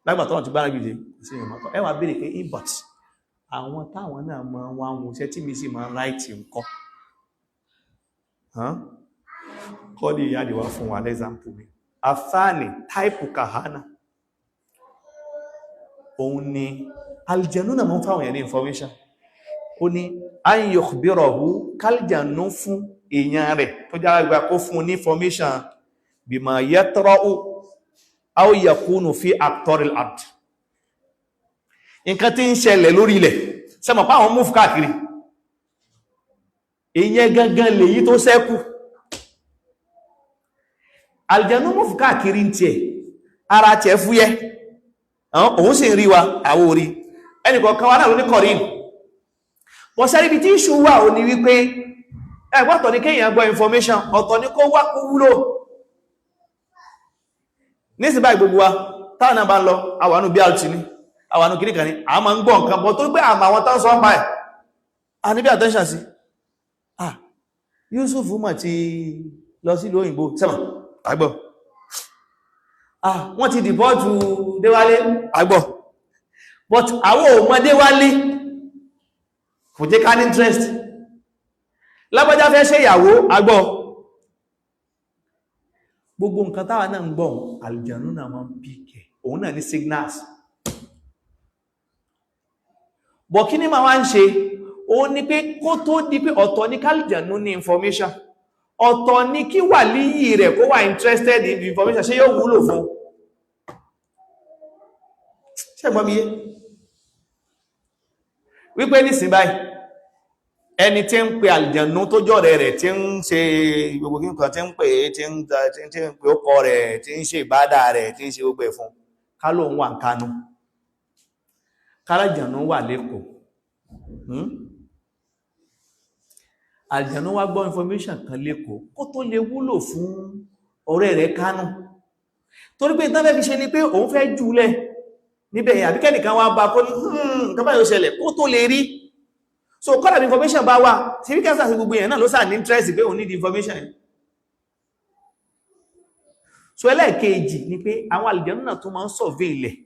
Lágbàtọ́nà ti bára gbìdè sí ìmọ̀tọ̀ ẹwà bèèrè pé inbot àwọn táwọn náà mọ́ wá wọn iṣẹ́ tí mi sì máa ráìtì ǹkọ́ kọ́dí ìyáàdì wá fún wa lẹ́zàmpù mi. Àfáàní táìpù kàhánà, òun ni aljanu náà mọ́ fáwọn èèyàn ní information. Ó ní an yukhbirahu, kálìjànú fún èèyàn rẹ̀ tó jára gba kó fún ní information bima yatra'u aw yakunu fi aqtaril ard, nǹkan tí ń ṣẹlẹ̀ lórí ilẹ̀. Sẹ́mọ̀ pa àwọn múfù káàkiri, ìyẹn gangan lèyí tó ṣẹ́kù. Àlùjànnú múfù káàkiri ń tiẹ̀, ara tiẹ̀ fúyẹ́, òun sì ń rí wa, àwọ̀ orí ẹnìkọ̀ọ̀kan wa náà ló ní kọ̀rín. Wọ́n sẹ́rí ibi tí ìṣù wà, ó ní wípé ẹgbọ́n ọ̀tọ̀ ní kéèyàn gbọ́ information, ọ̀tọ̀ ní kó wá kó wúlò. Nísìn báyìí, gbogbo wa táwọn náà bá ń lọ àwọnú BRT ní àwọnú kìnnìkan ní, a máa ń gbọ́ nǹkan bọ́ tó gbé àmà àwọn tán sọ ń pa ẹ̀, a ní bí attention sí. Ah, Yusuf mọ̀ ti lọ sí ìlú òyìnbó, sẹ́mọ̀ àgbọ̀. Ah, wọ́n ti deport Déwálé, àgbọ̀. But àwọn ò mọ̀ Déwálé, kò jẹ́ ká ní interest. Lágbájá fẹ́ ṣe ìyàwó, àgbọ̀. Gbogbo nǹkan táwa náà ń gbọ́, àlùjànnú náà máa ń píkẹ̀, òun náà ní signals bọ̀. Kí ní máa wá ń ṣe? Ó ní pé kó tó di pé ọ̀tọ̀ ní kálìjànnú ní information, ọ̀tọ̀ ní kí wàlíyì rẹ̀ kó wà interested in the information, ṣé yóò wúlò fún. Ṣẹ́gbọ́n mi yé? Wípé nísìn báyìí, ẹni tí ń pe àlìjànú tó jọ̀rẹ́ rẹ̀, tí ń ṣe gbogbo kíkan, tí ń pè é, tí ń pe ọkọ rẹ̀, tí ń ṣe ìbádà rẹ̀, tí ń ṣe gbogbo ẹ̀ fún, ká lóun wà ń Kánò, kálàjànú wà lẹ́kọ̀ọ́. Àlìjànú wá gbọ́ information kan lẹ́kọ̀ọ́ kó tó lè wúlò fún ọ̀rẹ́ rẹ̀ Kánò, torí pé ìtàn fẹ́ fi ṣe ni pé òun fẹ́ jùlẹ̀ níbẹ̀ yẹn, àbí kẹ́nìkan wá bá kó ní nǹkan báyìí ó ṣẹlẹ̀ kó tó lè rí. So kọ́dà bí information bá wà sí bí kẹ́sà sí gbogbo èèyàn náà ló sáà ní interest pé òun need information. So ẹlẹ́ẹ̀kejì ni pé àwọn àlìjànú náà tó máa ń survey ilẹ̀,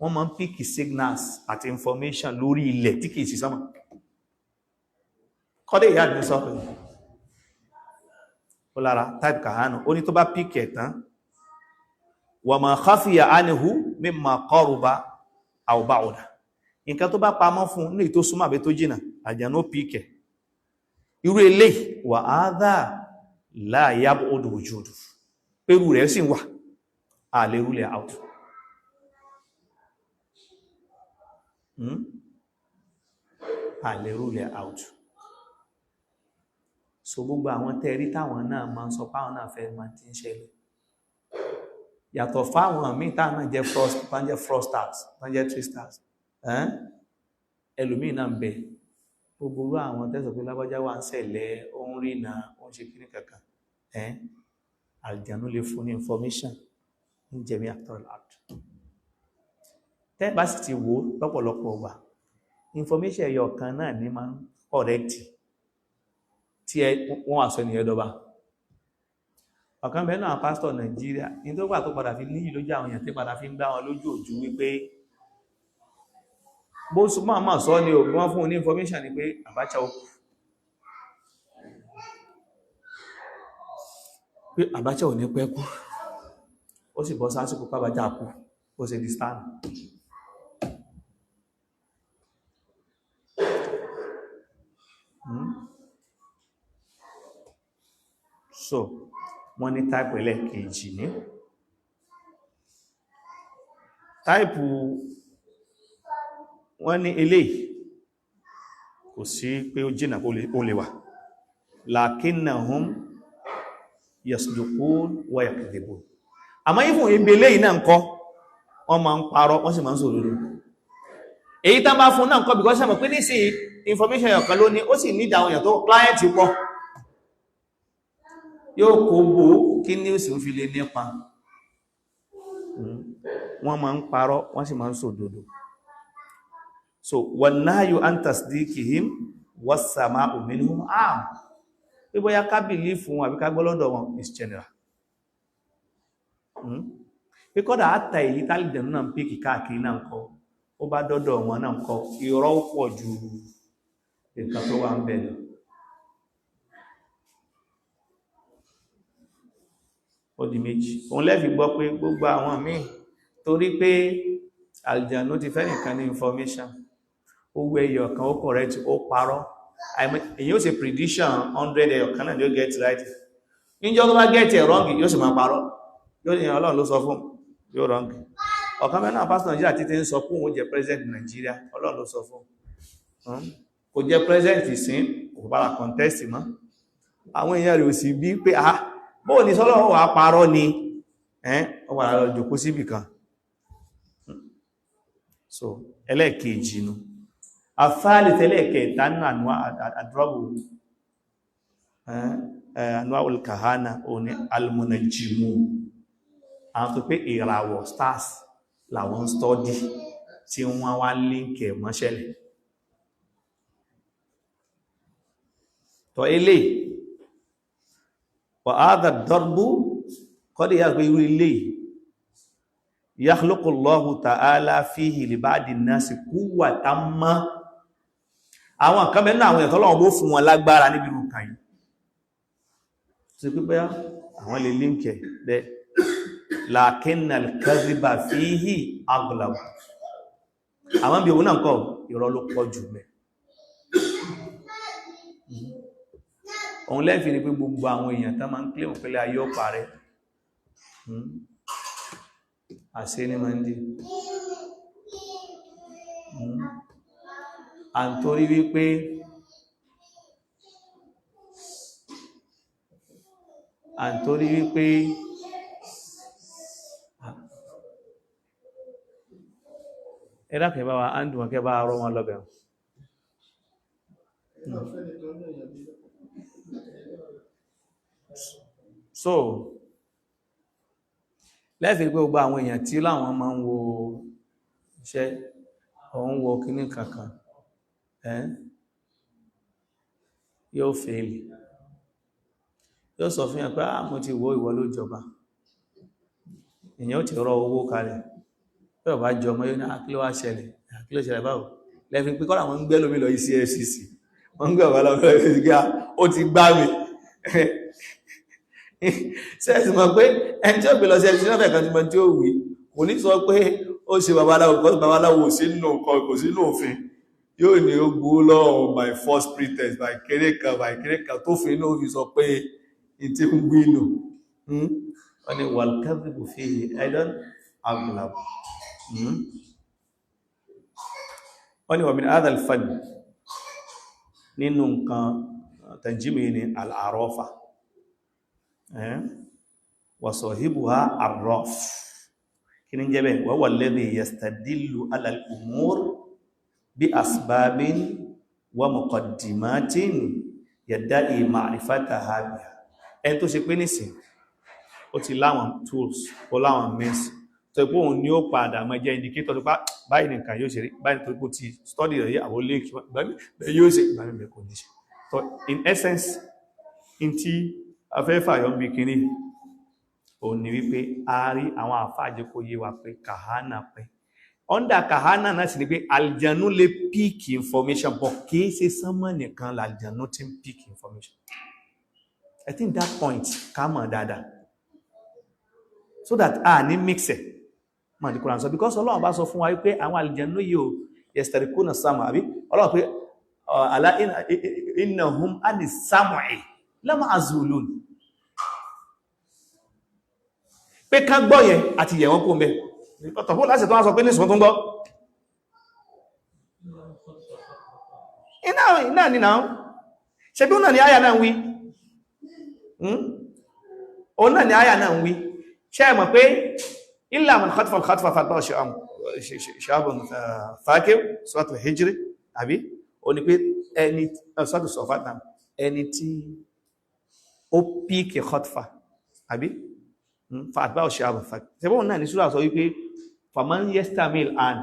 wọ́n máa ń pick signals àti information lórí ilẹ̀ tí kìí sí sánmà. Kọ́dẹ̀ ìyá mi sọ pé ó lára type kahanu, ó ní tó bá pick ẹ̀ tán, wa ma khafiya anhu mimma qaruba aw ba'uda, nǹkan tó bá pamọ́ fún ní tó súnmọ́ àbí tó jìnà, àjànú pick ẹ̀. Irú eléyìí wa hadha la yab'udu wujudu, pẹ̀rù rẹ̀ sì wà, a lè rule out. A lè rule out. So gbogbo àwọn tẹ́rí táwọn náà máa ń sọ páwọn náà fẹ́ máa ti ń ṣẹlẹ̀, yàtọ̀ fáwọn míì táwọn náà jẹ́ frost, tán jẹ́ frosters, tán jẹ́ tristers, ẹlòmíì náà ń bẹ. Gbogbo irú àwọn tẹ́sọ̀ pé lágbájá wà ń ṣẹlẹ̀, ó ń rí na, ó ń ṣe kíní kankan, àlìjànú lè fún ní information ní jẹ̀mí àtọ́rọ̀ art. Tẹ́ bá sì ti wò lọ́pọ̀lọpọ̀ ọgbà, information ẹyọ kan náà ní máa ń correct tí wọ́n wà sọ ní ẹ̀dọ́ba. Ọ̀kan bẹ́ẹ̀ náà, pásítọ̀ Nàìjíríà ní tó gbà tó padà fi níyì lójú àwọn èèyàn, tí padà fi ń gbá wọn lójú òjú wípé bó máa máa sọ ní ògùn, wọ́n fún un ní information ni pé Abacha ó kú, pé Abacha ò ní pẹ́ kú. Ó sì bọ́ sásìkò pàbájá kú, ó sì di stand. So wọ́n ní táìpù ẹlẹ́ẹ̀kejì ní táìpù wọ́n ní eléyìí kò sí pé ó jìnà, ó lè wà, lakinnahum yasduqun wa yakdhibun. Àmọ́ ìfún ibi eléyìí náà ń kọ́, wọ́n máa ń parọ́, wọ́n sì máa ń sòdodo. Èyí tán bá fún náà ń kọ́, because ṣe mọ̀ pé nísìn information ọ̀kan ló ní, ó sì ní ìdáwọn èèyàn tó client pọ̀, yóò kó bó kí news fi lè nípa. Wọ́n máa ń parọ́, wọ́n sì máa ń sòdodo. So wan nahyu an tasdiqihim was-sama'u minhum am, pé bóyá ká believe wọn àbí ká gbọ́ lọ́dọ̀ wọn is general. Pé kọ́dà àtà èyí tálìdẹ̀nù náà ń pèkì káàkiri náà ń kọ́, ó bá dọ́dọ̀ wọn náà ń kọ́, irọ́ pọ̀ ju nǹkan tó wà ń bẹ̀ lọ. Ó di méjì. Òun lẹ́fi gbọ́ pé gbogbo àwọn míì, torí pé àlìjànú ti fẹ́ nìkan ní information, owó ẹyọ kan ó correct, ó parọ́, èyí ó ṣe prediction 100, ẹyọ kan náà ni ó get right. Níjọ́ tó bá get it wrong, yóò sì máa parọ́, yóò ní Ọlọ́run ló sọ fún, yóò wrong. Ọ̀kan mẹ́rin náà, pásítọ̀ Nàìjíríà títí ń sọ fún òun jẹ́ president Nàìjíríà, Ọlọ́run ló sọ fún, kò jẹ́ president ìsín, kò bára contest mọ́. Àwọn èèyàn rẹ̀ ò sì bí pé ah, bóò ní sọ́lọ́wọ́ wà parọ́ ni, ó wà lọ jòkó síbì kan. So ẹlẹ́ẹ̀kejì nu afáàlì tẹ́lẹ̀kẹta nínú àdúrọ́bù ànúwà olùkàhánà òní almunajimu, àwọn tó pé ìràwọ̀ stars làwọn ń stọ́dí, tí wọ́n wá líǹkẹ̀ mọ́ṣẹ́lẹ̀. Tọ́ ilé wà áàdà dọ́rbú kọ́dí yà pé irú ilé yakhluqu Allahu ta'ala fihi li ba'di an-nasi quwwatan ma, àwọn kan mẹ́rin àwọn èèyàn tọ́lọ́wọ́ bó fún wọn lágbára níbi irú kan yìí, tí pípẹ́ àwọn lè líǹkẹ̀ bẹ́, lakinna al-kadhiba fihi aghlab. Àwọn bí òun náà kọ́, irọ́ ló pọ̀ jù mẹ́. Òun lẹ́fì ni pé gbogbo àwọn èèyàn tán máa ń claim pẹ̀lẹ̀ ayé ó parẹ́, àṣẹ ní máa ń dí. À ń torí wípé ẹ̀dàkẹ̀ bá wa ándùn wọn kẹ́ bá rọ wọn lọ́bẹ̀. So lẹ́fẹ̀ẹ́ pé gbogbo àwọn èèyàn tí láwọn máa ń wo iṣẹ́ òun wo kíní kankan yóò fèèlì, yóò sọ fún yàn pé ah mo ti wo ìwọ ló jọba, èèyàn ó ti rọ owó kalẹ̀ bí ọba jọ ọmọ yóò ní àkílò wá ṣẹlẹ̀, àkílò ṣẹlẹ̀ báwo. Lẹ́fí pé kọ́lá wọn ń gbẹ́ lómi lọ EFCC, wọ́n ń gbẹ́ ọ̀bá lọ́wọ́ EFCC, ó ti gbá mi. Sẹ́ẹ̀sì mọ̀ pé ẹni tí ó gbé lọ sí EFCC náà fẹ̀ kan ti mọ tí ó wí, kò ní sọ pé ó ṣe babaláwo, kọ́ babaláwo ò sí nínú nǹkan, kò sí nínú òfin. Yóò ní ó gbowó lọ́wọ́ by false pretext, by kéré kan, by kéré kan, tó fi inú òfin sọ pé ìtí ń gbé nù. Wọ́n ní wal-kadhibu fihi aidan aghlab. Wọ́n ní wa min hadha al-fann, nínú nǹkan tanjimi ni al-arafa wa sahibuha arraf. Kí ní jẹ́ bẹ́ẹ̀? Wa huwa alladhi yastadillu ala al-umur bí asbabin wa muqaddimatin yadda'i ma'rifataha biha. Ẹni tó ṣe pé nísìn ó ti láwọn tools, ó láwọn means tó ipò òun ni ó padà mọ́ jẹ́ indicator tó pá báyìí nìkan yóò ṣe rí báyìí, tó ipò ti study rẹ̀ àwọn link yóò ṣe ìgbàmí kò ní ṣe. So in essence, in tí afẹ́fà yọ ń bí kíní òun ni wípé a rí àwọn àfáàjẹ́ kó yé wa pé kàhánà pé under kàhánà náà sì ni pé àlìjànú lè pick information, but kìí ṣe sánmọ̀ nìkan làlìjànú ti ń pick information. I think that point ká mọ̀ dáadáa so that a ní mix ẹ̀ mọ̀ ní Quran sọ, because Ọlọ́run bá sọ fún wa wípé àwọn àlìjànú yìí o yastarikuna sama, àbí Ọlọ́run pé ala innahum ani sam'i lama'zulun, pé ká gbọ́ yẹn àti yẹ̀ wọ́n kó mẹ́ tọ̀fún láti tó wá sọ pé ní ìsùn tó ń gbọ́ iná ní náà ṣe bí ó náà ni àyà náà ń wí, ó náà ni àyà náà ń wí. Ṣe mọ̀ pé illa man khatafa al-khatfa fatba'a shihabun thaqib, suratul Hijr, àbí ó ní pé ẹni suratul Safat náà, ẹni tí ó píkì khatfa àbí fatba'a shihabun thaqib, ṣe bóun náà ní súrà sọ wípé faman yastamil an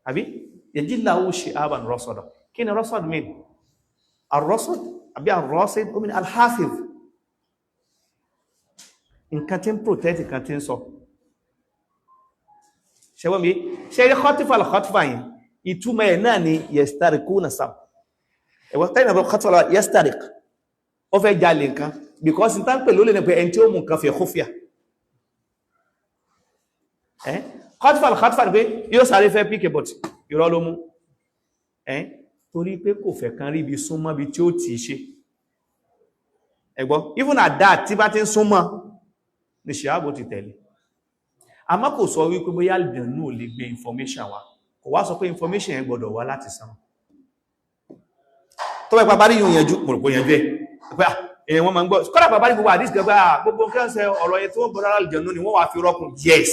àbí yajid lahu shihaban rasada. Kí ni rasad mean? Ar-rasad àbí ar-rasid, ó mean al-hafiz, nǹkan tí ń protect, nǹkan tí ń sọ. Ṣẹwọ́n mi ṣe rí khatifa al-khatfa yìí, ìtumọ̀ ẹ̀ náà ni yastarikuna sam. Ẹ̀wọ̀n tẹ́yìn náà khatifa yastarik, ó fẹ́ jalè nǹkan, because n tá ń pè lólè ní pé ẹni tí ó mú nǹkan fi khufiya. Khatifa al-khatfa ni pé yóò sáré fẹ́ pick but irọ́ ló mú, torí pé kò fẹ́ kan rí ibi súnmọ́ bí tí ó ti ṣe. Ẹgbọ́, even at that, tí bá ti ń súnmọ́ ní ṣìábò ti tẹ̀lé. Àmọ́ kò sọ wípé bóyá àlùjànnú ò lè gbé information wá, kò wá sọ pé information yẹn gbọ́dọ̀ wá láti sánmọ̀. Tó bá bá rí yóò yanjú, mo rò pé yanjú ẹ̀ pé èèyàn wọ́n máa ń gbọ́. Kọ́dà bàbá ní gbogbo àdísì gbogbo gbogbo nǹkan ṣe ọ̀rọ̀ yẹn tí wọ́n gbọ́dọ̀ àlùjànnú ni wọ́n wá fi rọ́kùn. Yes,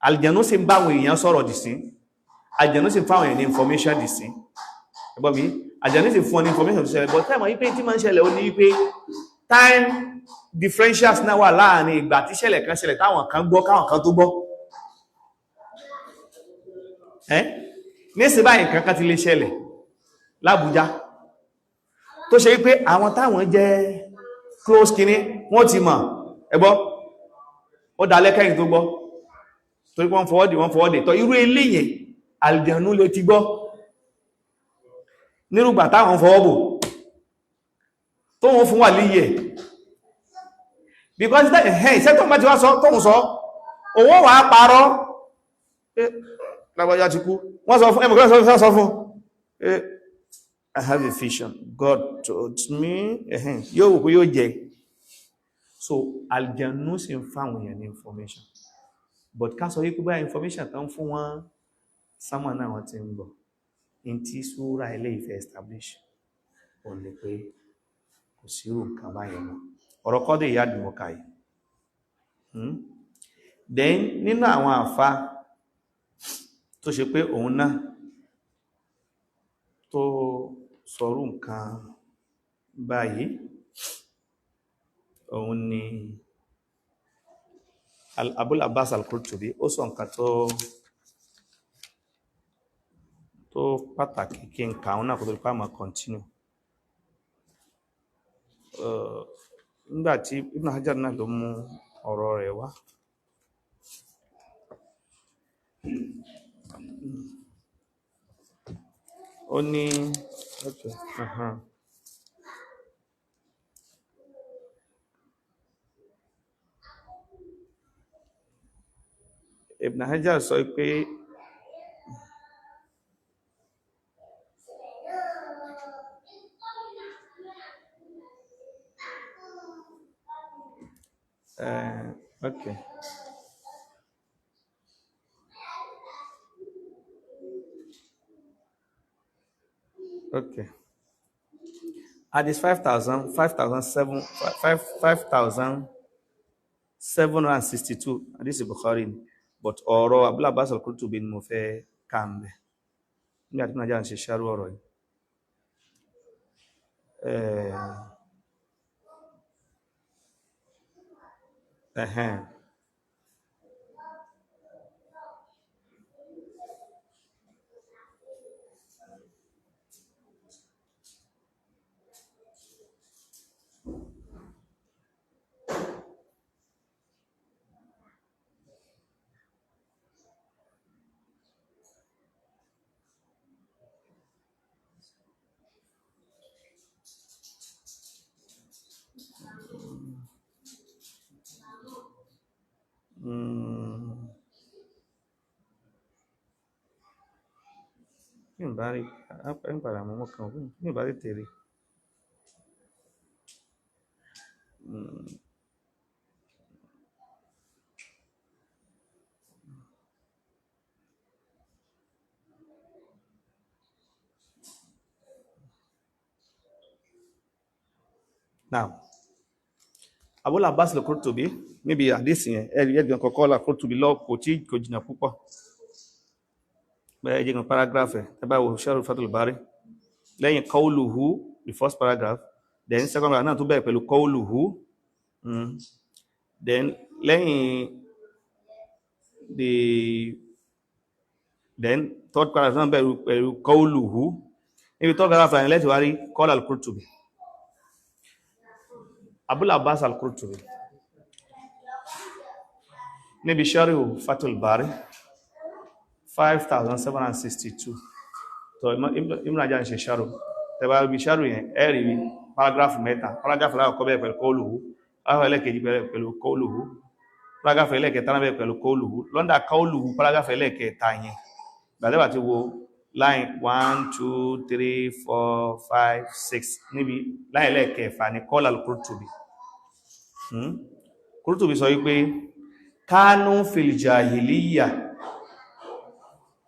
àlùjànnú sì ń bá àwọn èèyàn sọ̀rọ̀ dì sí, àlùjànnú sì ń fáwọn èèyàn ní information dì sí. Ẹgbọ́n mi, àlùjànnú sì fún ọ ní information tó ṣẹlẹ̀, but time wípé tí máa ń ṣẹlẹ̀ ó ní wípé time differentials náà wà láàrin ìgbà tí ṣẹlẹ̀ kan ṣẹlẹ̀ táwọn kan gbọ́ káwọn kan tó gbọ́. Ẹ́ nísìn báyìí nǹkan kan ti lè ṣẹlẹ̀ l'Ábújá tó ṣe wípé àwọn táwọn jẹ́ close kíní wọ́n ti mọ̀. Ẹgbọ́, ó dalẹ́ kẹ́yìn tó gbọ́, torí wọ́n fọwọ́dì, wọ́n fọwọ́dì tọ́. Irú eléyìn àlùjànnú lè ti gbọ́ nírúgbà táwọn fọwọ́ bò tó wọ́n fún wà líyẹ̀, because iṣẹ́ tó ń bá ti wá sọ tóhun sọ owó wà á parọ́ lágbàjá ti kú, wọ́n sọ fún ẹmọ̀kẹ́ sọ fún, I have a vision, God told me, yóò wò pé yóò jẹ. So àlùjànnú sì ń fáwọn èèyàn ní information, but ká sọ wípé báyìí information tán fún wọn Sánmà náà wọ́n ti ń gbọ́. In tí súra ilé ìfẹ́ establish òun ni pé kò sírù nǹkan báyẹn mọ́. Ọ̀rọ̀ kọ́dé ìyá àdìmọ̀kà yìí. Then nínú àwọn àfa tó ṣe pé òun náà tó sọrú nǹkan báyìí, òun ni Abul Abbas al-Qurtubi. Ó sọ nǹkan tó pàtàkì kí n kà òun náà kó tó di pé a máa continue. Nígbà tí Ibn Hajar náà ló mú ọ̀rọ̀ rẹ̀ wá. Ó ní, okay, Ibn Hajar sọ pé okay. Okay. Hadith 5,000, 5,007, 5, 5,762. Hadith Bukhari ni. But ọ̀rọ̀ Abul Abbas al-Qurtubi ni mo fẹ́ kà ń bẹ̀. Nígbà tí Nàìjíríà ń ṣe ṣáró ọ̀rọ̀ yìí. Ẹ̀hẹ́n. Kí n bá rí, ń padà mọ́ kan, kí n bá rí tèrè. Now, Abul Abbas al-Qurtubi, níbi àdísì yẹn, ẹ̀rí ẹ̀gbọ́n kọ̀kọ́ al-Qurtubi lọ kò tí kò jìnà púpọ̀. Bẹ́ẹ̀ jẹ́ kan paragraph ẹ̀, tẹ́ bá wo Sharh Fathul Bari, lẹ́yìn qawluhu, the first paragraph, then second paragraph náà tó bẹ̀rẹ̀ pẹ̀lú qawluhu, then lẹ́yìn the then third paragraph náà bẹ̀rẹ̀ pẹ̀lú qawluhu, níbi third paragraph yẹn lẹ́tì wá rí qala al-Qurtubi. Abul Abbas al-Qurtubi níbi Sharh Fathul Bari 5762. So Ibn Hajar ń ṣe Sharh. Tẹ́bá bí Sharh yẹn, ẹ rí paragraph mẹ́ta. Paragraph alákọ̀ọ́kọ́ bẹ̀rẹ̀ pẹ̀lú qawluhu, paragraph ẹlẹ́ẹ̀kejì bẹ̀rẹ̀ pẹ̀lú qawluhu, paragraph ẹlẹ́ẹ̀kẹta náà bẹ̀rẹ̀ pẹ̀lú qawluhu. Lọ́ndà qawluhu paragraph ẹlẹ́ẹ̀kẹta yẹn, gbàdébà ti wo line 1, 2, 3, 4, 5, 6 níbi line ẹlẹ́ẹ̀kẹfà ní qala al-Qurtubi. Qurtubi sọ wípé kánú fil jahiliya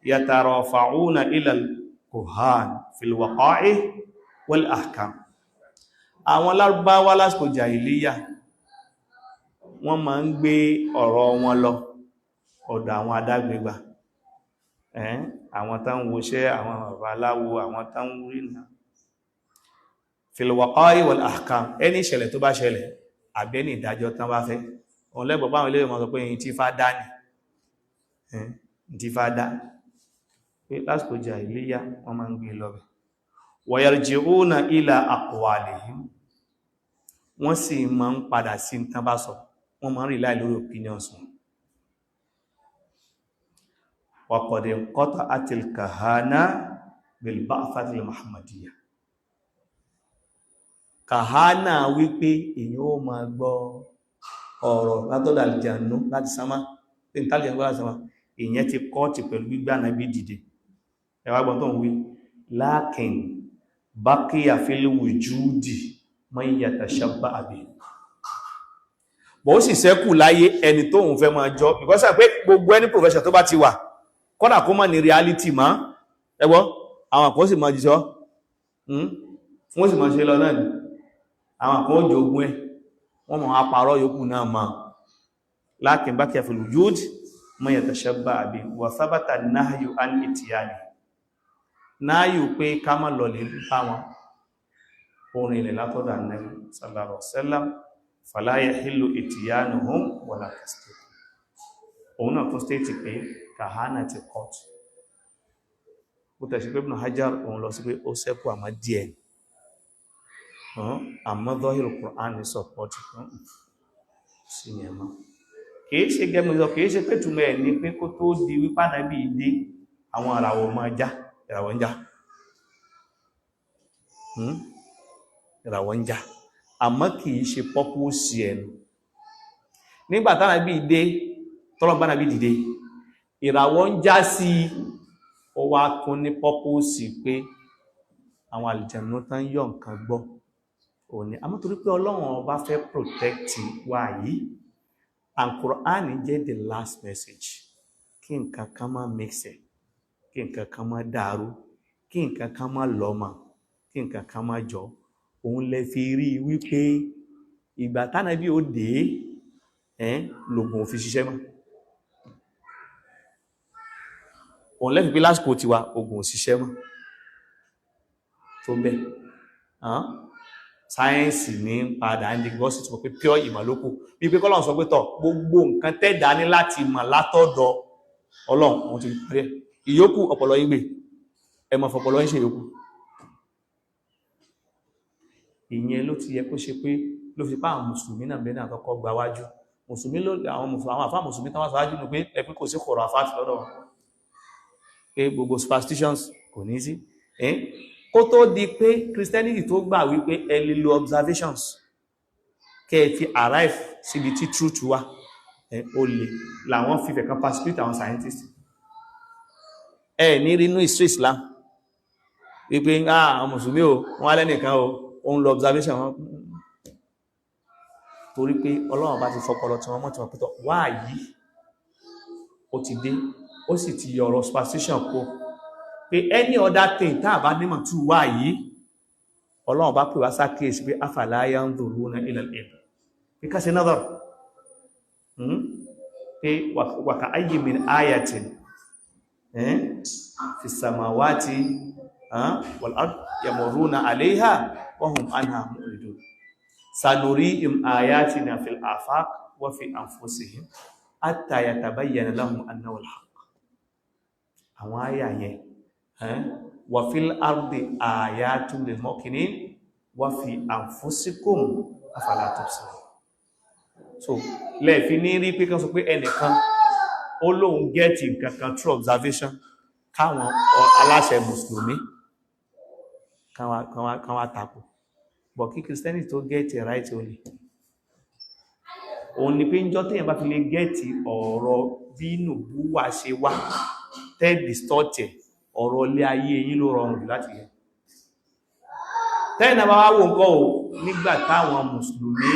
yatarafa'una ila al-kuhan fil waqa'i wal ahkam. Àwọn Lárúbáwá lásìkò jahiliya wọ́n máa ń gbé ọ̀rọ̀ wọn lọ ọ̀dọ̀ àwọn adágbégbà, àwọn tán woṣẹ́, àwọn babaláwo, àwọn tán rìnà. Fil waqa'i wal ahkam, ẹni ìṣẹ̀lẹ̀ tó bá ṣẹlẹ̀ àbí ẹni ìdájọ́ tán bá fẹ́. Òun lẹ́gbọ̀n báwọn ilé ìmọ̀ sọ pé ẹni tí fá dá ní, ẹni tí fá dá pé lásìkò jàhílíyà wọ́n máa ń gbé lọ bẹ̀. Wa yarji'una ila aqwalihim, wọ́n sì máa ń padà sí tán bá sọ, wọ́n máa ń rely lórí opinions wọn. Wa qad inqata'atil kahana bil ba'thatil muhammadiyya. Kàhánà wípé èyàn ó máa gbọ́ ọ̀rọ̀ látọ̀dọ̀ àlìjànú láti sánmà, intelligence láti sánmà, èyàn ti kọ́ ti pẹ̀lú gbígbà Nábì dìde. Ẹ wá gbọ́n tó ń wí, lakin baqiya fil wujudi man yatashabbaha bihi. Bọ̀ ó sì sẹ́kù láyé ẹni tó ń fẹ́ máa jọ, because pé gbogbo ẹni profession tó bá ti wà, Kódà kó má ní reality má ẹgbọ́, àwọn kan sì máa jíṣọ́, wọ́n sì máa ṣe lọ náà ni. Àwọn kan ó jogun ẹ̀, wọ́n máa parọ́ yòókù náà máa. Lakin baqiya fil wujud man yatashabba bi wa thabata nahyu an itiyani, náyù pé ká má lọ lè bá wọn, orin ilẹ̀ látọ̀dọ̀ Ànábì sallallahu alaihi wasallam. Fala yahillu itiyanuhum wala tasdiq. Òun náà tún state pé kahana ti court ó tẹ̀sí pé Ibn Hajar òun lọ sí pé ó sẹ́kù àmọ́ díẹ̀, àmọ́ zahir Qur'an ní support sí yẹn mọ́. Kìí ṣe gẹ́mù sọ, kìí ṣe pé túnmọ̀ ẹ̀ ní pé kó tó di wípá Ànábì dé, àwọn àràwọ̀ máa já, ìràwọ̀ ń já, ìràwọ̀ ń já, àmọ́ kìí ṣe purpose ẹnu. Nígbà tánàbí dé, tọ́lọ̀ bá nàbí dìde, ìràwọ̀ ń já sí, ó wá tún ní purpose pé àwọn àlìjànú tán yọ nǹkan gbọ́ òní. Àmọ́ torí pé Ọlọ́run Ọba fẹ́ protect wa yìí, and Quran jẹ́ the last message, kí nǹkan kan má mix ẹ̀, kí nǹkan kan má dàrú, kí nǹkan kan má lọ́mọ, kí nǹkan kan má jọ, òun lè fi rí wípé ìgbà tánàbí ó dé ẹ́n lògùn ò fi ṣiṣẹ́ mọ́. Òun lẹ́fi pé lásìkò tiwa ogun ò ṣiṣẹ́ mọ́ tó bẹ́ẹ̀. Sáyẹ́ǹsì ní padà ń di gọ́sì tí wọ́n pé pure ìmọ̀ lókù, bí pé kọ́lọ́run sọ pé tọ̀, gbogbo nǹkan tẹ́dà ní láti mọ̀ látọ̀dọ̀ Ọlọ́run, òun ti parí ẹ̀. Ìyókù ọpọlọ yín gbé, ẹ mọ̀ fọpọlọ yín ṣe ìyókù. Ìyẹn ló ti yẹ kó ṣe pé ló fi pa àwọn mùsùlùmí náà bẹ́ẹ̀ náà kọ́kọ́ gba wájú mùsùlùmí ló àwọn mùsùlùmí, àwọn àfáà mùsùlùmí tán wá síwájú nù pé ẹ pé kò sí kọ̀rọ̀ àfáà lọ́dọ̀ wọn, pé gbogbo superstitions kò ní sí. Kó tó di pé Christianity tó gbà wípé ẹ lè lo observations kẹ́ ẹ fi arrive síbi tí truth wà, ó lè làwọn fífẹ̀ kan persecute àwọn scientists. Ẹ ní rí inú history Islam wípé àwọn mùsùlùmí o, wọ́n á lẹ́nìkan o, ó ń lo observation wọn, torí pé Ọlọ́run bá ti fọpọlọ tí wọ́n mọ́ tí wọ́n pẹ́tọ̀ wá yìí, ó ti dé, ó sì ti yọ ọ̀rọ̀ superstition kó pé any other thing tá a bá nímọ̀ tú wá yìí. Ọlọ́run bá pè wá sákèsí pé afala yanzuruna ila al-ibil, pé ká ṣe nazar, pé wa ka'ayyin min ayatin fi samawati wal ard yamurruna alayha wa hum anha mu'ridun sanurihim ayatina fil afaq wa fi anfusihim hatta yatabayyana lahum annahu al-haqq. Àwọn àyà yẹn, wa fil ardi ayatun lil muqinin wa fi anfusikum afala tubsirun. So lẹ́ẹ̀fi ní rí pé kan sọ pé ẹnìkan ó lóun get nǹkan kan through observation, káwọn aláṣẹ mùsùlùmí kan wá tako. But kí Christianity tó get it right only, òun ni pé ń jọ téèyàn bá fi lè get ọ̀rọ̀ bí nùbúwà ṣe wá, tẹ́ distort ẹ̀, ọ̀rọ̀ ilé ayé yín ló rọrùn jù láti yẹ. Tẹ́yìn náà bá wá wò nǹkan o, nígbà táwọn mùsùlùmí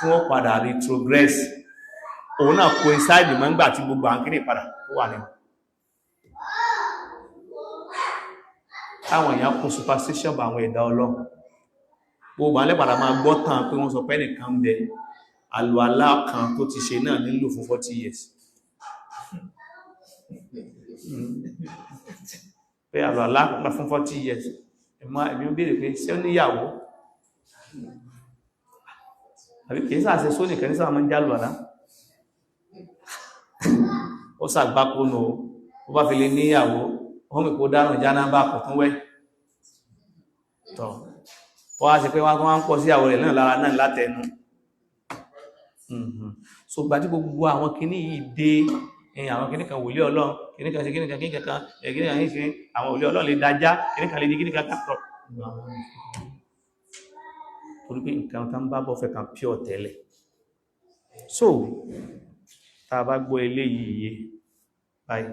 tí wọ́n padà retrogress, òun náà coincide mọ́ nígbà tí gbogbo àwọn kíní padà tó wà nínú táwọn èèyàn kún superstition bá àwọn ẹ̀dá Ọlọ́run. Gbogbo àwọn lẹ́pàdà máa gbọ́ tán pé wọ́n sọ pé ẹnìkan ń bẹ, àlùalá kan tó ti ṣe náà nílò fún 40 years, pé àlùalá kan fún 40 years. Ẹ̀mọ́ ẹ̀mí ń béèrè pé ṣé ó níyàwó àbí kìí sáà ṣe sóní kan ní sáà máa ń jálù àlá, ó sàgbákónú ó bá fi lè níyàwó, ó mì kó dárùn jánábà kò tún wẹ́ tọ̀, ó wá ṣe pé wọ́n wá ń pọ̀ sí ìyàwó rẹ̀ náà lára náà látẹnu. So gbàtí gbogbo àwọn kinní yìí dé, àwọn kinní kan wòlíì Ọlọ́run, kinní kan ṣe kinní kan, kinní kan, kinní kan ṣe, àwọn wòlíì Ọlọ́run lè dájá, kinní kan lè di kinní kan tọ̀, torí pé nǹkan tán bá bọ́ fẹ́ kan pure tẹ́lẹ̀. So tá a bá gbọ́ eléyìí yé báyìí,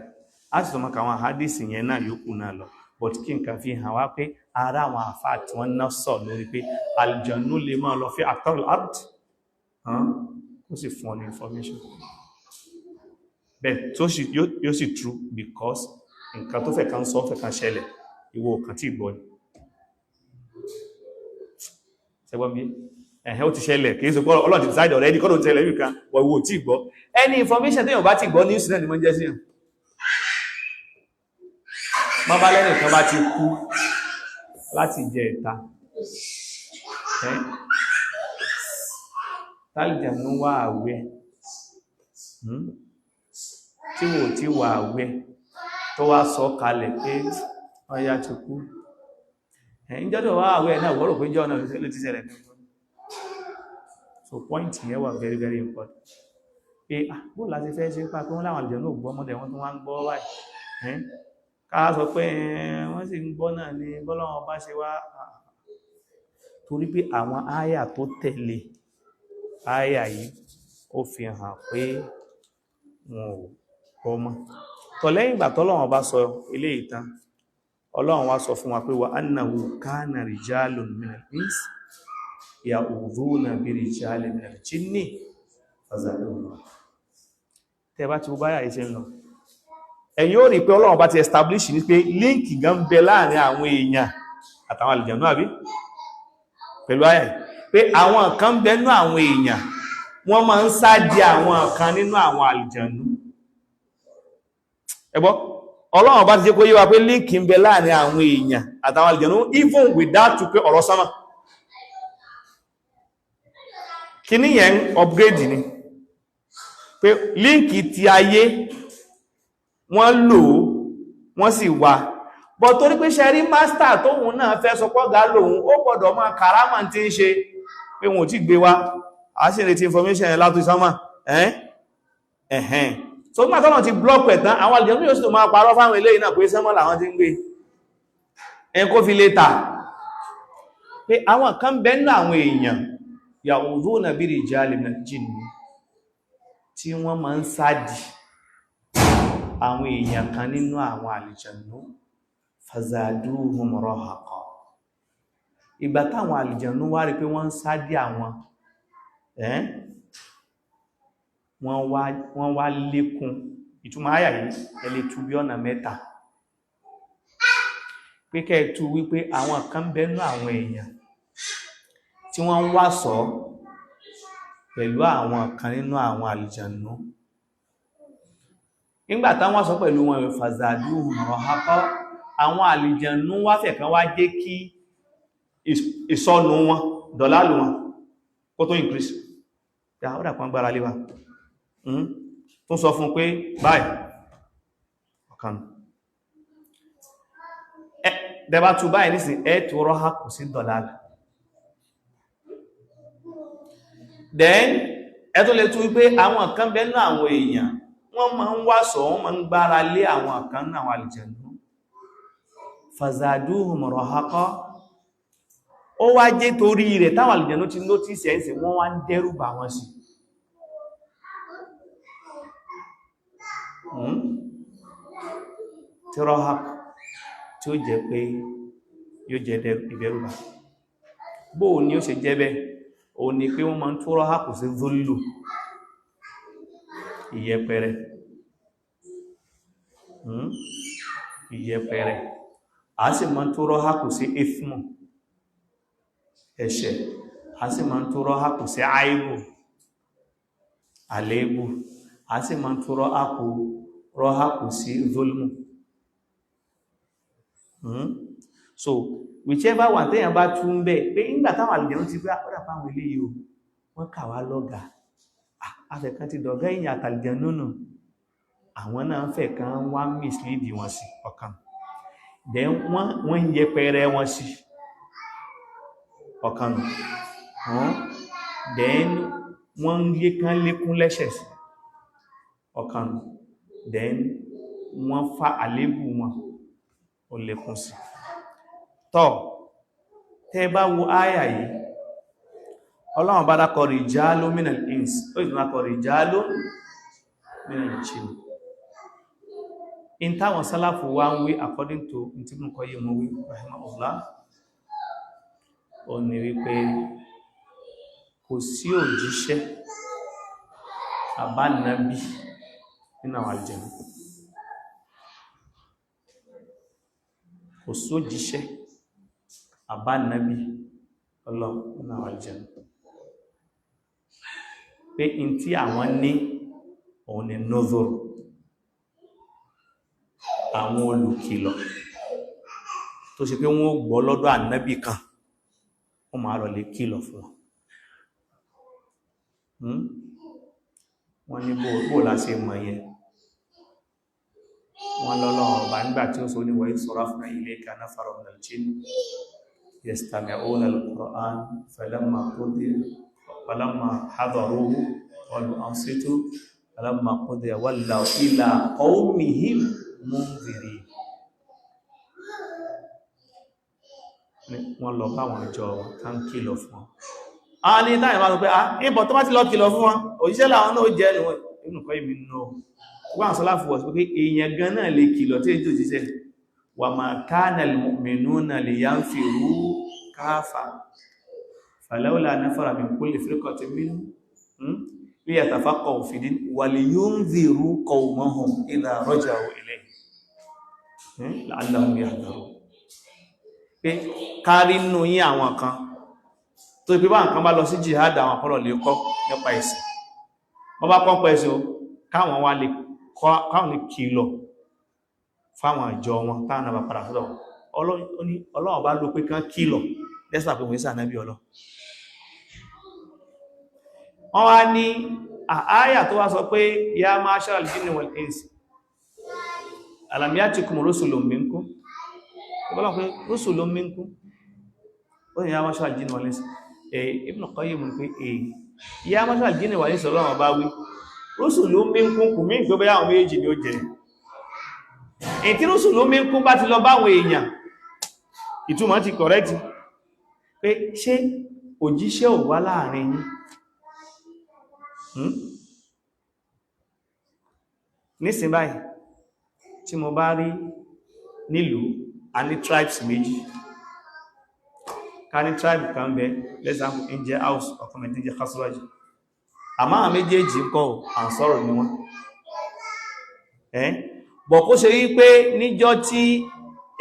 a sì tọmọ káwọn àhádìsì yẹn náà yòókù náà lọ, but kí nǹkan fi hàn wá pé ara àwọn àfáà tí wọ́n ná sọ lórí pé àlùjànnú lè máa lọ fi àtọ́rọ̀ art, ó sì fún ọ ní information. Bẹ́ẹ̀ tó sì yóò sì true, because nǹkan tó fẹ́ kan sọ fẹ́ kan ṣẹlẹ̀, ìwọ kan tí gbọ́ ni. Ṣẹgbọ́n bí ẹ̀hẹ́ ó ti ṣẹlẹ̀, kìí sọ pé Ọlọ́run ti decide already kọ́ ló ń ṣẹlẹ̀ wíkan wọ ìwọ tí gbọ́. Any information tí yóò bá ti gbọ́, news náà ni wọ́n jẹ́ sí yàn. Má bá lẹ́nìkan bá ti kú láti jẹ ìta, tálìjànú wà àwẹ́ tí wò tí wà àwẹ́ tó wá sọ kalẹ̀ pé ọya ti kú, ẹ̀yìn jọ́dọ̀ wá àwẹ́ náà wọ́rò pé jọ́ náà ló ti ṣẹlẹ̀. So point yẹn wà very very important, pé bó láti fẹ́ ṣe pa pé wọ́n láwọn àlùjànnú ò gbọ́ mọ́dẹ̀, wọ́n tún wá ń gbọ́ báyìí. Ká sọ pé wọ́n sì ń gbọ́ náà ni bọ́lọ́wọ́n bá ṣe wá, torí pé àwọn áyà tó tẹ̀lé áyà yìí, ó fi hàn pé wọn ò gbọ́ mọ́. Tọ̀ lẹ́yìn ìgbà tọ́lọ́wọ́n bá sọ eléyìí tán, Ọlọ́run wá sọ fún wa pé wa annahu kana rijalun minal ins ya'udhuna bi rijalin minal jinni fazaduhum. Tẹ́ bá ti wo báyà yìí ṣe ń lọ, ẹ̀yin ó rí pé Ọlọ́run bá ti establish ní pé link gan ń bẹ láàrin àwọn èèyàn àtàwọn àlùjànnú, àbí pẹ̀lú àyà yìí, pé àwọn kan ń bẹ nínú àwọn èèyàn, wọ́n máa ń sáàdì àwọn kan nínú àwọn àlùjànnú. Ẹ gbọ́, Ọlọ́run bá ti jẹ́ kó yé wa pé link ń bẹ láàrin àwọn èèyàn àtàwọn àlùjànnú, even without to pé ọ̀rọ̀ sánmà kíní yẹn upgrade ni, pé link ti ayé wọ́n lò ó, wọ́n sì wà bọ̀, torí pé ṣe rí master tóhun náà fẹ́ sọ pọ́gá lòun, ó gbọ́dọ̀ máa kàrámà tí ń ṣe pé wọn ò tí gbé wá, a sì retí information ẹ̀ látò sánmà. Ẹ̀hẹ́n, so nígbà tọ́nà ti block ẹ̀ tán, àwọn àlùjànnú yóò sì tó máa parọ́ fáwọn eléyìí náà pé sánmà làwọn ti ń gbé ẹ̀, kó fi lè tà pé àwọn kan bẹ nínú àwọn èèyàn, ya'udhuna bi rijalin minal jinni, tí wọ́n máa ń sáàdì àwọn èèyàn kan nínú àwọn àlùjànnú, fazaduhum rahaqa. Ìgbà táwọn àlùjànnú wá rí pé wọ́n ń sáàdì àwọn, ẹ́n wọ́n wá lékún. Ìtumọ̀ àyà yìí, ẹ lè tú bí ọ̀nà mẹ́ta, pé kẹ́ tú wípé àwọn kan bẹ́nu àwọn èèyàn tí wọ́n ń wá sọ pẹ̀lú àwọn kan nínú àwọn àlùjànnú. Nígbà táwọn sọ pẹ̀lú wọn, fazaduhum rahaqa, àwọn àlùjànnú wá fẹ̀ kan wá jẹ́ kí ìsọnù wọn, dọ̀lálù wọn, kó tó increase. Ya ó dàpọ̀ gbára lé wa tó sọ fún pé báyìí ọ̀kan dẹba tú báyìí nísìn, ẹ tó rọ́há kò sí dọ̀lálù. Then ẹ tó lè tú wípé àwọn kan bẹ́ẹ̀ náà, àwọn èèyàn, wọ́n máa ń wá sọ, wọ́n máa ń gbára lé àwọn kan náà, àwọn àlùjànnú, fazaduhum rahaqa, ó wá jẹ́ torí rẹ̀ táwọn àlùjànnú ti notice ẹ̀sìn, wọ́n wá ń dẹ́rù bà wọ́n sí. Tí rahaq tí ó jẹ́ pé yóò jẹ́ ìdẹ́rùbà, bóò ni ó ṣe jẹ́ bẹ́ẹ̀? Ó ní pé wọ́n máa ń tó rahaq sí dhullu, ìyẹpẹrẹ. Ìyẹpẹrẹ. A sì máa ń tó rahaq sí ithmu, ẹ̀ṣẹ̀. A sì máa ń tó rahaq sí aibu, àléébù. A sì máa ń tó rahaq sí dhulmu. So whichever one téèyàn bá tún bẹ́, pé nígbà táwọn àlùjànnú ti pé ó dàpọ̀ àwọn eléyìí o, wọ́n kà wá lọ́gàá, afẹ̀kan ti dọ̀gá èèyàn àtàlùjànnú nù, àwọn náà ń fẹ̀ kan wá mislead wọn sí ọ̀kan, then wọ́n ń yẹpẹrẹ wọn sí ọ̀kan nù, then wọ́n ń yé kán lékún lẹ́sẹ̀ sí ọ̀kan nù, then wọ́n fa àlébù wọn ó lékún sí. Tọ́ tẹ́ bá wo áyà yìí, Ọlọ́run bá dákọ̀ rijalun minal ins, ó ìdúnà kọ̀ rijalun minal jinn. In táwọn sálàfù wá ń wí, according to tí Ibn Qayyim wí rahimahullah, ó ní wípé kò sí òjíṣẹ́ àbánábí Nínú àwọn àlùjànnú kò sójíṣẹ́ àbánábí Ọlọ́run nínú àwọn àlùjànnú pé in tí àwọn ní òun ni nuzur, àwọn olùkìlọ̀ tó ṣe pé wọ́n gbọ́ lọ́dọ̀ ànábì kan, wọ́n máa lọ lè kìlọ̀ fún wọn. Wọ́n ní bó la ṣe mọ̀ yẹn, wọ́n lọ́lọ́wọ́ ọba nígbà tí ó sọ ní wa idh sarafna ilayka nafaran minal jinni yastami'una al-Qur'an falamma hadaruhu qalu ansitu falamma qudiya wallaw ila qawmihim munzirin. Wọ́n lọ bá wọn jọ wọn tán kìlọ̀ fún wọn. A ní táyẹ̀ bá sọ pé ìbọ̀ tó bá ti lọ kìlọ̀ fún wọn, òjíṣẹ́ làwọn náà jẹ́ ẹnu wọn. Ibn Qayyim nínú wọ́n sọ láfúwọ̀ sí pé èèyàn gan náà lè kìlọ̀ tí èjò jíṣẹ́. Wa ma kana al-mu'minuna liyanfiru kaffa falawla nafara min kulli firqatin minhum liyatafaqqahu fid-din wa liyundhiru qawmahum idha raja'u ilayhim la'allahum yahdharun. Pé kárí nínú yín àwọn kan tó pé bá nǹkan bá lọ sí jihad, àwọn kan lọ lè kọ́ nípa ẹ̀sìn, wọ́n bá kọ́ pẹ́ ẹ̀sìn o, káwọn wá lè kìlọ̀ fáwọn àjọ wọn táwọn náà bá padà sọ́dọ̀. Ọlọ́run bá ló pé kán kìlọ̀ lẹ́sà pé wọ́n sànábí ọlọ́. Wọ́n wá ní àáyà tó wá sọ pé ya ma'shara al-jinni wal-insi alam ya'tikum rusulun minkum, ọlọ́run pé rusulun minkum, ó ní ya ma'shara al-jinni wal-insi. Ibn Qayyim pé ya ma'shara al-jinni wal-insi ọlọ́run bá wí rusulun minkum kù mí ìgbé bóyá àwọn méjì ni ó jẹ́. Èyí tí rusulun minkum bá ti lọ báwọn èèyàn, ìtumọ̀ ti correct pé ṣé òjíṣẹ́ ò wá láàrin yín? Nísìn báyìí tí mo bá rí nílùú, a ní tribes méjì, ká ní tribe kan bẹ lẹ́sàmù ń jẹ́ house ọ̀kan mẹ́tí jẹ́ Khazraj, àmọ́ àwọn méjèèjì ń kọ́ Ansar ni wọ́n. Bọ̀ kó ṣe wípé níjọ́ tí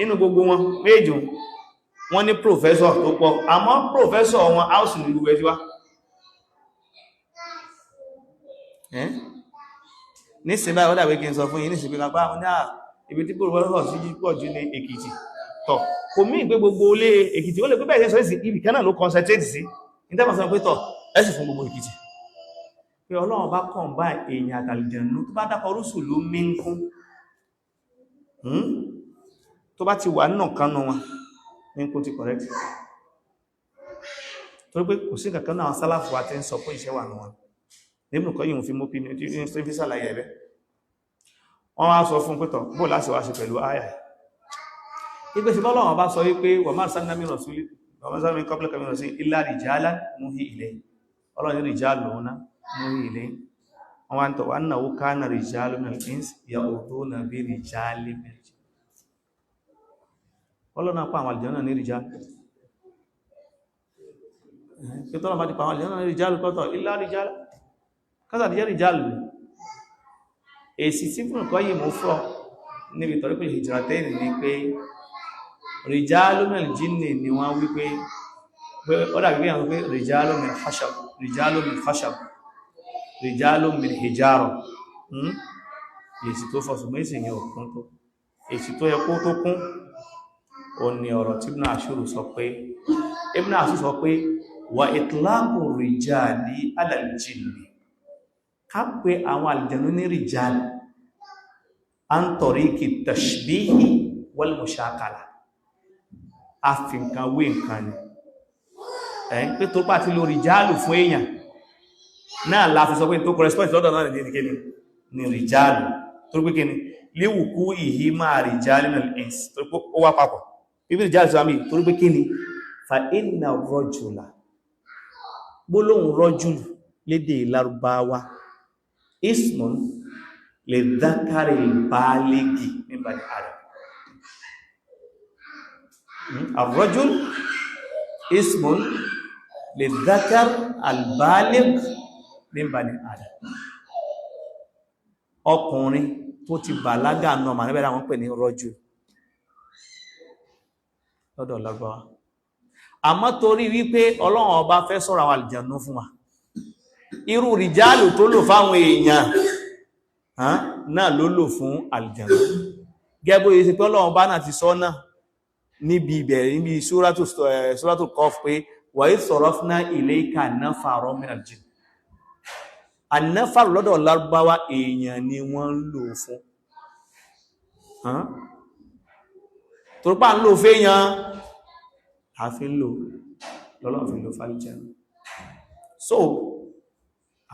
inú gbogbo wọn méjì wọ́n ní professor tó pọ̀, àmọ́ professor wọn house ní gbogbo ẹjú wá. Nísìn báyìí ó dàbí kí n sọ fún yín nísìn pé kápá ní ibi tí professor sí pọ̀ jù ní Èkìtì. Tọ̀ kò mí pé gbogbo ilé Èkìtì ó lè pé bẹ́ẹ̀ sọ sí ibì kan náà ló concentrate sí ní tẹ́mọ̀ sọ pé tọ̀ ẹ sì fún gbogbo Èkìtì. Pé Ọlọ́run bá kàn bá èèyàn àtàlìjẹ̀nú tó bá dákọ̀ rúsù ló mí ń kún tó bá ti wà nínú kanú wọn ní kó ti correct, torí pé kò sí kankan náà sálàfù wa ti ń sọ pé iṣẹ́ wà nù wọn. Ibn Qayyim fi mú pí ní fi sàlàyé ẹ̀bẹ́. Wọ́n wá sọ fún pẹ́tọ̀ bó láti wá ṣe pẹ̀lú àyà ipé sí bọ́lọ́wọ́n bá sọ wípé wa ma arsalna min rasulin wa ma arsalna min qablika min rasulin illa rijalan nuhi ilayhi, Ọlọ́run ní rijalun nuhi ilayhi. Wọ́n wá ń tọ̀ wa annahu kana rijalun minal insi ya'uduna bi rijalin minal jinn. Ọlọ́run pa àwọn àlùjànnú ní rijal, pé tọ́lọ́ bá ti pa àwọn àlùjànnú ní rijal kọ́tọ̀ illa rijal kásà ti jẹ́ rìjálù. Èsì tí fún nǹkan yìí mú fọ́ níbi tariqul hijratayn ni pé rìjálù minal jinni ni wọ́n wí pé ó dàbí pé àwọn pé rìjálù min khashab, rìjálù min khashab, rìjálù min hijara. Èsì tó fọ́, ṣùgbọ́n èsì yẹn ò kún tó èsì tó yẹ kó tó kún. Ó ní ọ̀rọ̀ tí Ibn Ashur sọ pé Ibn Ashur sọ pé wa itlaqu rijali ala al-jinni, ká pé àwọn àlìjẹ̀nú ní rìjálì an tariqi tashbihi wal mushakala, a fi nǹkan wé nǹkan ni. Ẹ̀ pé tó pàtí lo rìjálù fún èèyàn náà la fi sọ pé tó correspond lọ́dọ̀ náà ní kíni ní rìjálù, tó pé kíni léwùkú ìhí máa rìjálù náà ins, tó pé ó wá papọ̀ bíbí rìjálù sọ àmì, torí pé kíni fa inna rajula, gbólóhùn rajulu lédè Lárúbáwá ismun lè dákàrí báálégì ní Bani Adam. Ar-rajul ismun lè dákàrí albáálégì ní Bani Adam. Ọkùnrin tó ti bàlágà náà mà níbẹ̀rẹ̀ àwọn pè ní rọ́jù lọ́dọ̀ Lárúbáwá. Àmọ́ torí wípé Ọlọ́run ọba fẹ́ sọ̀rọ̀ àwọn àlìjànú fún wa, irú rìjálù tó lò fáwọn èèyàn náà ló lò fún àlìjànú. Gẹ́gbó yìí sí pé Ọlọ́run ọba náà ti sọ náà níbi ìbẹ̀rẹ̀ níbi súrátù Qaf pé wa idh sarafna ilayka nafaran minal jinn. Ànáfàrù lọ́dọ̀ Lárúbáwá èèyàn ni wọ́n ń lò fún, torípà ń lò fẹ́yàn àfi ń lò lọ́lọ́run fi lò fálìjẹ̀nù. So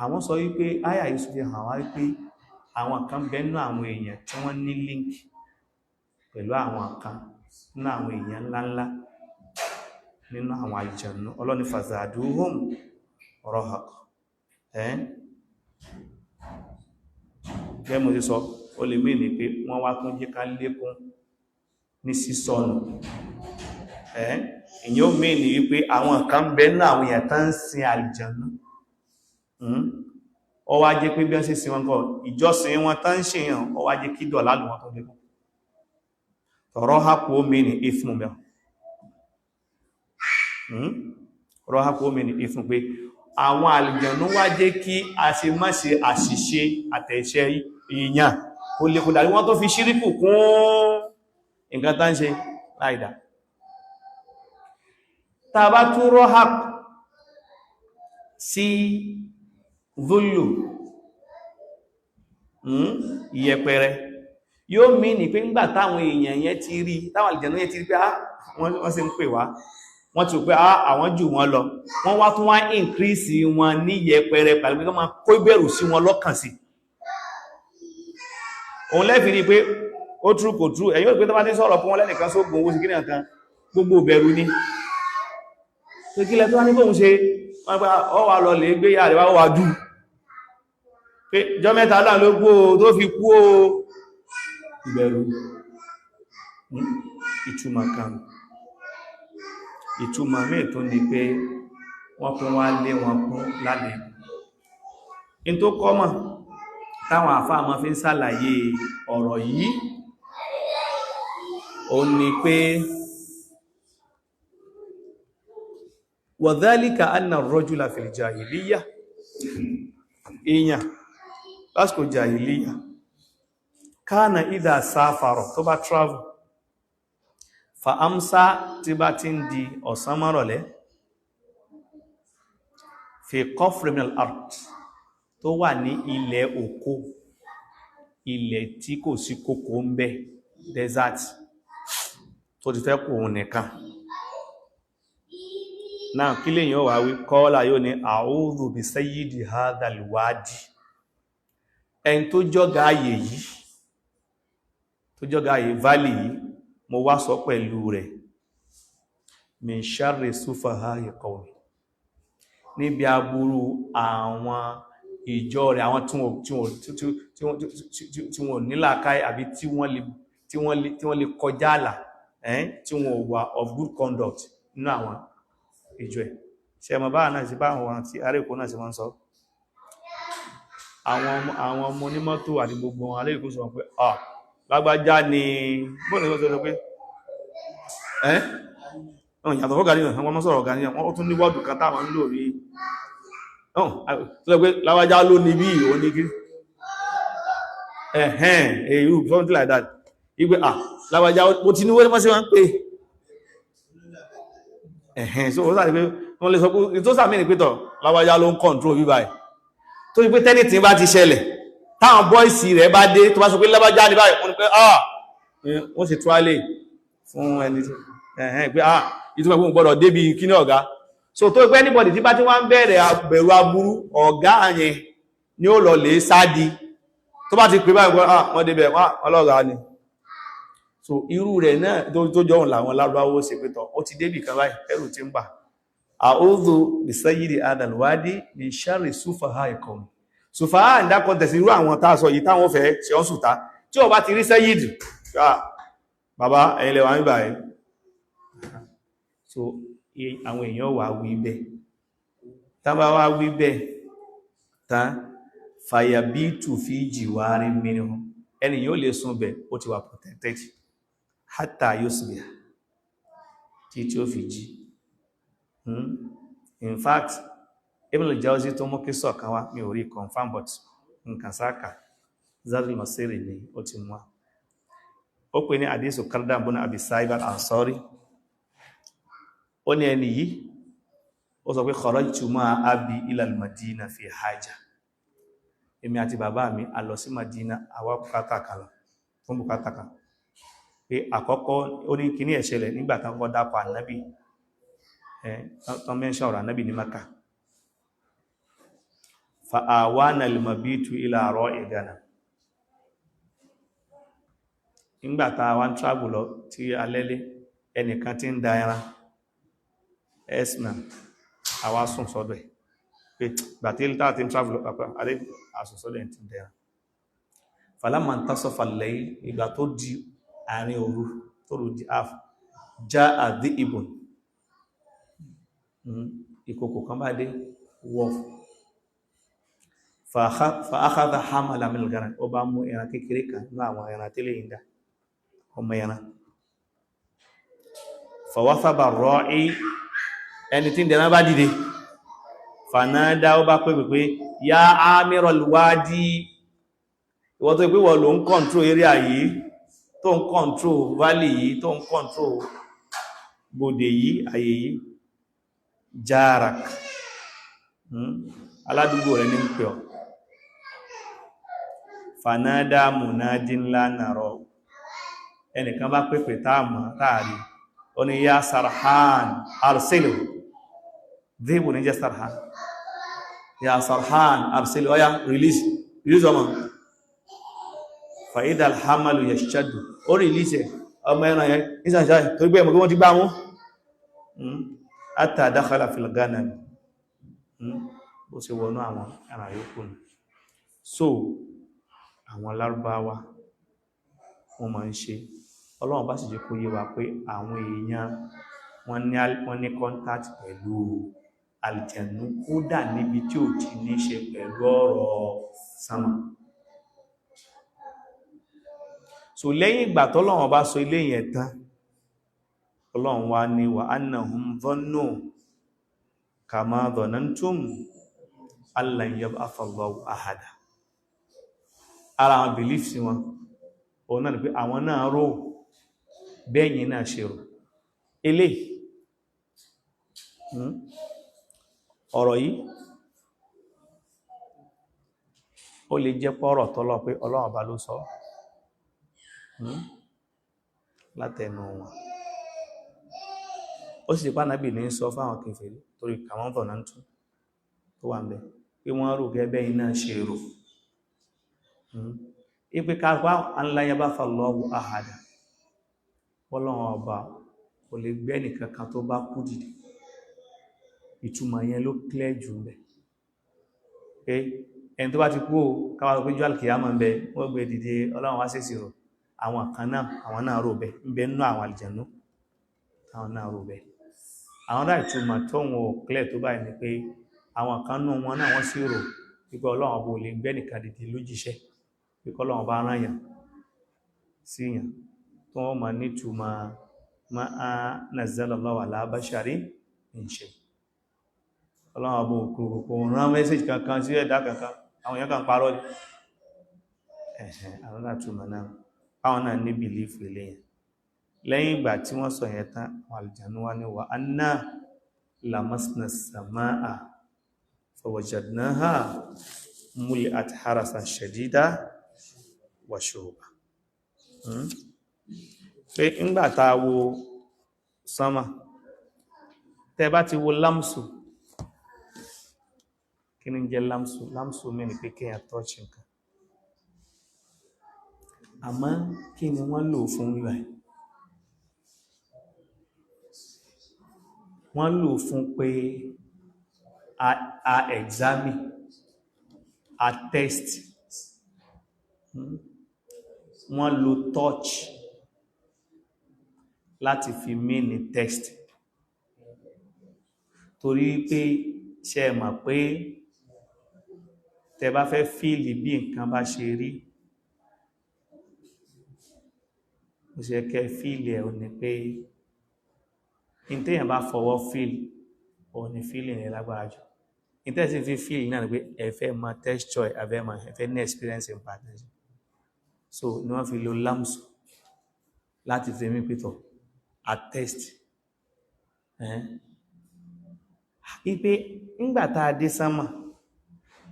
àwọn sọ wípé àyà yìí fi hàn wá wípé àwọn kan bẹ́nu àwọn èèyàn tí wọ́n ní link pẹ̀lú àwọn kan nínú àwọn èèyàn ńláńlá nínú àwọn àlìjẹ̀nù. Ọlọ́ni fazaduhum rahaq. Gẹ́gẹ́ mo ti sọ, ó lè mí ní pé wọ́n wá tún jẹ́ ká lékún ní sísọnù. Ìyẹn ó mí ní wípé àwọn kan bẹ́nu àwọn èèyàn tán ń sin àlìjẹ̀nù. Ó wá jẹ́ pé bí wọ́n ṣe sin wọn kọ́ ìjọsìn wọn tán ń ṣe yàn, ó wá jẹ́ kí dọ̀lá lù wọn tó lékún. Rọ́hápù omi ní ìfún mẹ́ rọ́hápù omi ní ìfún pé àwọn àlìjànú wá jẹ́ kí a ṣe má ṣe àṣìṣe àtẹ̀ṣẹ́ èèyàn kó lè kó dàrí wọ́n tó fi ṣíríkù kún nǹkan tán ṣe láìdá. Tá bá tún rọ́hápù sí dhullu, ìyẹpẹrẹ, yóò mí ní pé ńgbà táwọn èèyàn yẹn ti rí, táwọn àlìjànú yẹn ti rí pé wọ́n sì ń pè wá, wọ́n ti rò pé àwọn jù wọ́n lọ, wọ́n wá tún wá increase wọn ní yẹpẹrẹ pẹ̀lú pé kọ́ máa kó ìbẹ̀rù sí wọn lọ́kàn sí. Òun lẹ́fì rí pé ó trú kò trú, ẹ̀yìn ò pé tó bá ti sọ̀rọ̀ fún wọn lẹ́nìkan sógun owó sí kí nìkan gbogbo ìbẹ̀rù ni. Tó kílẹ̀ tó wá ní kóhun ṣe, wọ́n pé ọ wà lọ lè gbé yà rẹ̀ wá wà dù pé jọ mẹ́ta náà ló kú o tó fi kú o. Ìbẹ̀rù ìtumọ̀ kan. Ìtumọ̀ míì tó ní pé wọ́n tún wá lé wọn kún lálẹ́. In tó kọ́mọ̀ táwọn àfáà máa fi ń ṣàlàyé ọ̀rọ̀ yìí ó ní pé wa dhalika anna ar-rajula fil jahiliyya, èèyàn lásìkò jahiliyya kana idha sáfàrọ̀, tó bá travel, fa amsa, tí bá ti ń di ọ̀sán mọ́rọ̀lẹ́, fi qafri min al-ard, tó wà ní ilẹ̀ òkó, ilẹ̀ tí kò sí kòkó ń bẹ, desert, tó ti fẹ́ kò òun nìkan náà, kí lèyàn wà wí? Kọ́ọ́lá yóò ní a'udhu bi sayyidi hadhal wadi, ẹni tó jọ́gá ayè yìí, tó jọ́gá ayè valley yìí, mo wá sọ pẹ̀lú rẹ̀, min sharri sufaha'i qawmi, níbi aburú àwọn ìjọ rẹ̀, àwọn tí wọ́n nílàákáì àbí tí wọ́n lè kọjá àlà, tí wọ́n wà of good conduct nínú àwọn ìjọ ẹ̀. Ṣe ẹmọ báà náà sí bá àwọn tí ará Èkó náà sí wọ́n sọ, àwọn ọmọ onímọ́tò àti gbogbo wọn ará Èkó sọ pé ah lágbájá ni bóòlù sọ pé ẹ́ yàtọ̀ fọ́gà ní wọ́n sọ̀rọ̀ ọ̀gá ní wọ́n tún ní wọ́ọ̀dù kan táwọn ń lò rí tó pé lágbájá ló ní bí ìwọ ní kí ẹ̀hẹ́n èyí something like that, wípé ah lágbájá mo ti ní wọ́n sí wọ́n ń pè ẹ̀hẹ́n. So ó sàrí pé wọ́n lè sọ pé tó sàmì ní pẹ́tọ̀ lágbájá ló ń control bí báyìí, tó ní pé tẹ́nìtì bá ti ṣẹlẹ̀ táwọn bọ́ìsì rẹ̀ bá dé tó bá sọ pé lágbájá ní báyìí, wọ́n ní pé ah wọ́n ṣe tuálè fún ẹni ẹ̀hẹ́n pé ah ìtumọ̀ pé mo gbọ́dọ̀ débi kíní ọ̀gá. So tó pé anybody tí bá ti wá ń bẹ̀rẹ̀ bẹ̀rù aburú ọ̀gá yẹn ni ó lọ lè sádi tó bá ti pè báyìí ah wọ́n débẹ̀ wọ́n lọ́gàá ni. So irú rẹ̀ náà tó jọ òun làwọn lárúbáwó ṣe pé tọ̀ ó ti débì kan báyìí ẹrù ti ń bà. A'udhu bi sayyidi hadhal wadi min sharri sufaha'i qawmi. Sufaha in that context, irú àwọn tá a sọ yìí táwọn fẹ́ ṣe ọ́n sùta tí ó bá ti rí sayyid, bàbá ẹ̀yin lẹ wà ń báyìí. So àwọn èèyàn wà wí bẹ́ẹ̀, tán bá wá wí bẹ́ẹ̀ tán, Fayabitu fi jiwari minhum, ẹni yóò lè sùn bẹ̀, ó ti wà protected hatta yusbiha, tí tí ó fi jí. In fact, Ibn al-Jawzi tó mú kí sọ̀kan wá, mi ò rí confirm, but nǹkan sáka Zadul Masiri ni ó ti mú wá. Ó pè ní àdísù Kardam bun Abi Sa'ib al-Ansari. Ó ní ẹni yìí ó sọ pé kharajtu ma'a abi ila al-Madina fi haja, èmi àti bàbá mi a lọ sí Madina, àwa bùkátà kan lọ fún bùkátà kan. Pé àkọ́kọ́, ó ní kíní ẹ̀ ṣẹlẹ̀ nígbà tán kọ́ dápọ̀ ànábì, tán mẹ́ṣà ọ̀rọ̀ ànábì ní Maka. Fa awana al-mabitu ila ra'i ganam, nígbà tá a wá ń travel lọ tí alẹ́lé, ẹnìkan tí ń da ẹran ẹ̀sìnà, àwa sùn sọ́dọ̀ ẹ̀ pé gbàtí tá ti ń travel lọ pàpà alẹ́, àsùn sọ́dọ̀ ẹ̀ tí ń da ẹran. Falamma intasafa al-layl, ìgbà tó di àárín òru, tó rù di half, jaa dhi'bun, ìkòkò kan bá dé, wolf, fa akhadha hamala min al-ghanam, ó bá mú ẹran kékeré kan ní àwọn ẹran tẹ́lẹ̀ yìí dá, ọmọ ẹran. Fawathaba ar-ra'i, ẹni tí ń dẹ̀rán bá dìde, fanada, ó bá pè pé ya amiral wadi, ìwọ tó pé wọ́n ló ń control area yìí, tó ń control valley yìí, tó ń control gbòdè yìí, ayé yìí, jarak, aládùúgbò rẹ̀ ní ń pè ọ́. Fanada munadin la nara, ẹnìkan bá pèpè táàmù táàrí, ó ní ya Sarhan arsilu, dhibu ní jẹ́ Sarhan, ya Sarhan arsilu, ọya release, release ọmọ. Fa'idha alhamalu yashaddu, ó release ẹ̀, ọmọ ẹran yẹn nísànṣáì torí pé ẹmọ̀ kí wọ́n ti gbá mú, hatta dakhala fil ghanam, bó ṣe wọnú àwọn ẹran yòókù nù. So àwọn Lárúbáwá wọ́n máa ń ṣe. Ọlọ́run bá sì jẹ́ kó yé wa pé àwọn èèyàn wọ́n ní contact pẹ̀lú àlìjẹ̀nú, kódà níbi tí ò ti ní ṣe pẹ̀lú ọ̀rọ̀ sánmà. So lẹ́yìn ìgbà tọ́lọ́run bá sọ ilé yẹn tán, Ọlọ́run wá ní wa annahum dhannu kama dhanantum allan yab'atha Allahu ahada. Ara àwọn beliefs wọn òun náà ni pé àwọn náà rò bẹ́yìn náà ṣe rò eléyìí. Ọ̀rọ̀ yìí ó lè jẹ́ pọ́rọ̀ tọ́lọ́ pé Ọlọ́run ọba ló sọ látẹnu wọn, ó sì pa nábì ní sọ fáwọn kèfèrí torí kàwọn tọ̀nà tún tó wà ń bẹ pé wọ́n rò gẹ́gẹ́ iná ṣe rò ipe kápá aláyábáfà lọ́wọ́ àhàdà, Ọlọ́run ọba kò lè gbé ẹnìkankan tó bá kú dìde. Ìtumọ̀ yẹn ló clear jù ń bẹ pé ẹni tó bá ti kú o, káwà pé jọ́ àlùkìyámà ń bẹ, wọ́n gbé dìde, Ọlọ́run wá ṣèṣì rò. Àwọn kan náà, àwọn náà rò bẹ ń bẹ nínú àwọn àlìjànú, àwọn náà rò bẹ. Àwọn náà ìtumọ̀ tó ń wò clear tó báyìí ni pé àwọn kan nú wọn náà wọ́n sì rò wípé Ọlọ́run ọba ò lè gbé ẹnìkan dìde lójíṣẹ́, pé kọ́lọ́run bá rán yàn sí yàn tó wọ́n ma nítumọ̀ ma nazzala Allahu ala basharin min shay. Ọlọ́run ọba kò rán mẹ́sẹ̀jì kankan sí ẹ̀dá kankan, àwọn èèyàn kan parọ́ ni. Ẹ̀hẹ̀n, àwọn náà túmọ̀ náà, àwọn náà ní bìlífù eléyẹn. Lẹ́yìn ìgbà tí wọ́n sọ yẹn tán, àwọn àlùjànnú wá ní wa anna lamasna samaa fawajadnaha muli'at harasan shadida wa shuhuba. Pé ńgbà tá a wo sánmà, tẹ́ bá ti wo lámsù, kí ni jẹ́ lámsù? Lámsù mẹ́rin pé kéèyàn tọ́ọ̀ṣì nǹkan. Àmọ́ kí ni wọ́n lò fún wíwá? Wọ́n lò fún pé a examine, a test. Wọ́n lò touch láti fi mean test, torí pé ṣe mọ̀ pé Tẹ́ bá fẹ́ fíìlì bí nǹkan bá ṣe rí, ó ṣe kẹ́ fíìlì ẹ̀ ò ní pé in téèyàn bá fọwọ́ fíìlì, ò ní fíìlì rẹ̀ lágbára jù. In tẹ́sí fi fíìlì náà ni pé ẹ fẹ́ mọ texture, ẹ fẹ́ mọ, ẹ fẹ́ ní experience in partnership. So ni wọ́n fi lo lamsu láti fi mí pẹ̀tọ̀ attest ipe ńgbà tá a dé sánmà,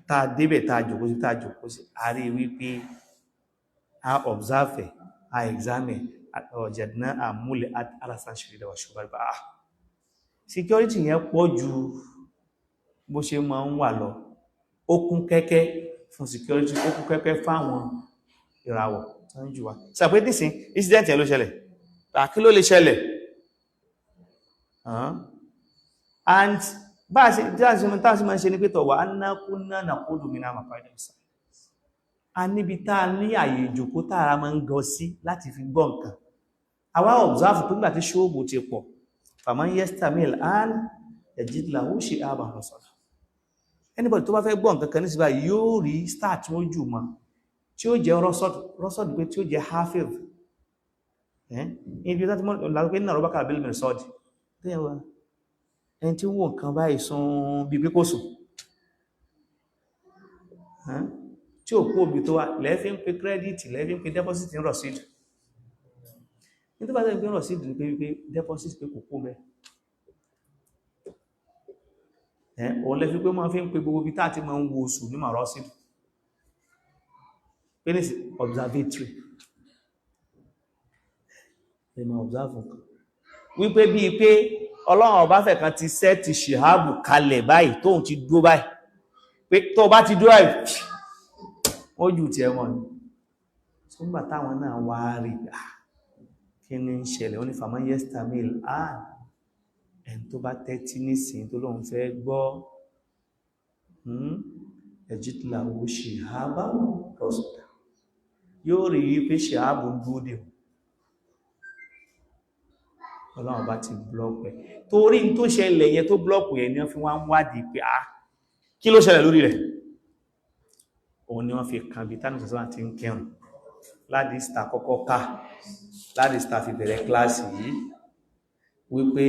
tá a débẹ̀, tá a jòkó sí, tá a jòkó sí, a rí wípé a observe, a examine, ọ̀jẹ̀dínà àmúlẹ̀ alasan ṣe wà ṣùgbọ́n bá security yẹn pọ̀ ju bó ṣe máa ń wà lọ. Ó kún kẹ́kẹ́ fún security, ó kún kẹ́kẹ́ fáwọn ìràwọ̀ tó ń jù wá. Sàpé nísìn incident yẹn ló ṣẹlẹ̀, kí ló lè ṣẹlẹ̀? And bá a ṣe tá a ṣe máa ń ṣe ní pé tọ̀ wà á ná kú náà nà kó dùnmí náà màpá ìdá. A níbi tá a ní àyè ìjòkó tára máa ń gọ sí láti fi gbọ́ nǹkan. Àwa observe pé nígbà tí ṣóòbù ti pọ̀, faman yastamil an yajid lahu shihaban rasada, anybody tó bá fẹ́ gbọ́ nǹkan kan nísìnyí báyìí yóò rí star tí wọ́n jù mọ́, tí ó jẹ́ rọ́sọ̀d, pé tí ó jẹ́ hafiz ibi tó ti mọ́ láti pé nínú ọ̀rọ̀ bákàrà bílí mẹ́rin sọ́ọ̀dì ẹni tí ó wò nǹkan báyìí sún bí pé kò sùn, tí ò kú òbí tó wà lẹ́fí ń pe credit, lẹ́fí ń pe deposit ní rọ̀sídì. Ní tó bá tẹ́ ń pe rọ̀sídì ní pé wípé deposit pé kò kú mẹ́, òun lẹ́fí pé máa fi ń pe gbogbo bí táà ti máa ń wo oṣù ní mà rọ̀sídì pé ní observatory ẹ máa observe nǹkan, wípé bíi pé Ọlọ́run ọba fẹ̀ kan ti sẹ́ẹ̀tì ṣìhábù kalẹ̀ báyìí tóun ti dúró báyìí, pé tó bá ti dúró báyìí ó jù tí ẹmọ ni. Ṣùgbà táwọn náà wá rí, kí ní ń ṣẹlẹ̀? Ó ní faman yastamil an, ẹni tó bá tẹ́tí nísìn tó lóun fẹ́ gbọ́, yajid lahu shihaban rasada, yóò rí wípé ṣìhábù ń dúró dè. Ọlọ́run bá ti blọ́ọ̀kù ẹ̀ torí tó ṣẹlẹ̀ yẹn, tó blọ́ọ̀kù yẹn ni wọ́n fi wá ń wádìí pé ah, kí ló ṣẹlẹ̀ lórí rẹ̀? Òun ni wọ́n fi kan bí tánù sọ́sọ́ àti ń kẹrùn láti ìsìta kọ́kọ́ ká láti ìsìta fi bẹ̀rẹ̀ kíláàsì yìí, wípé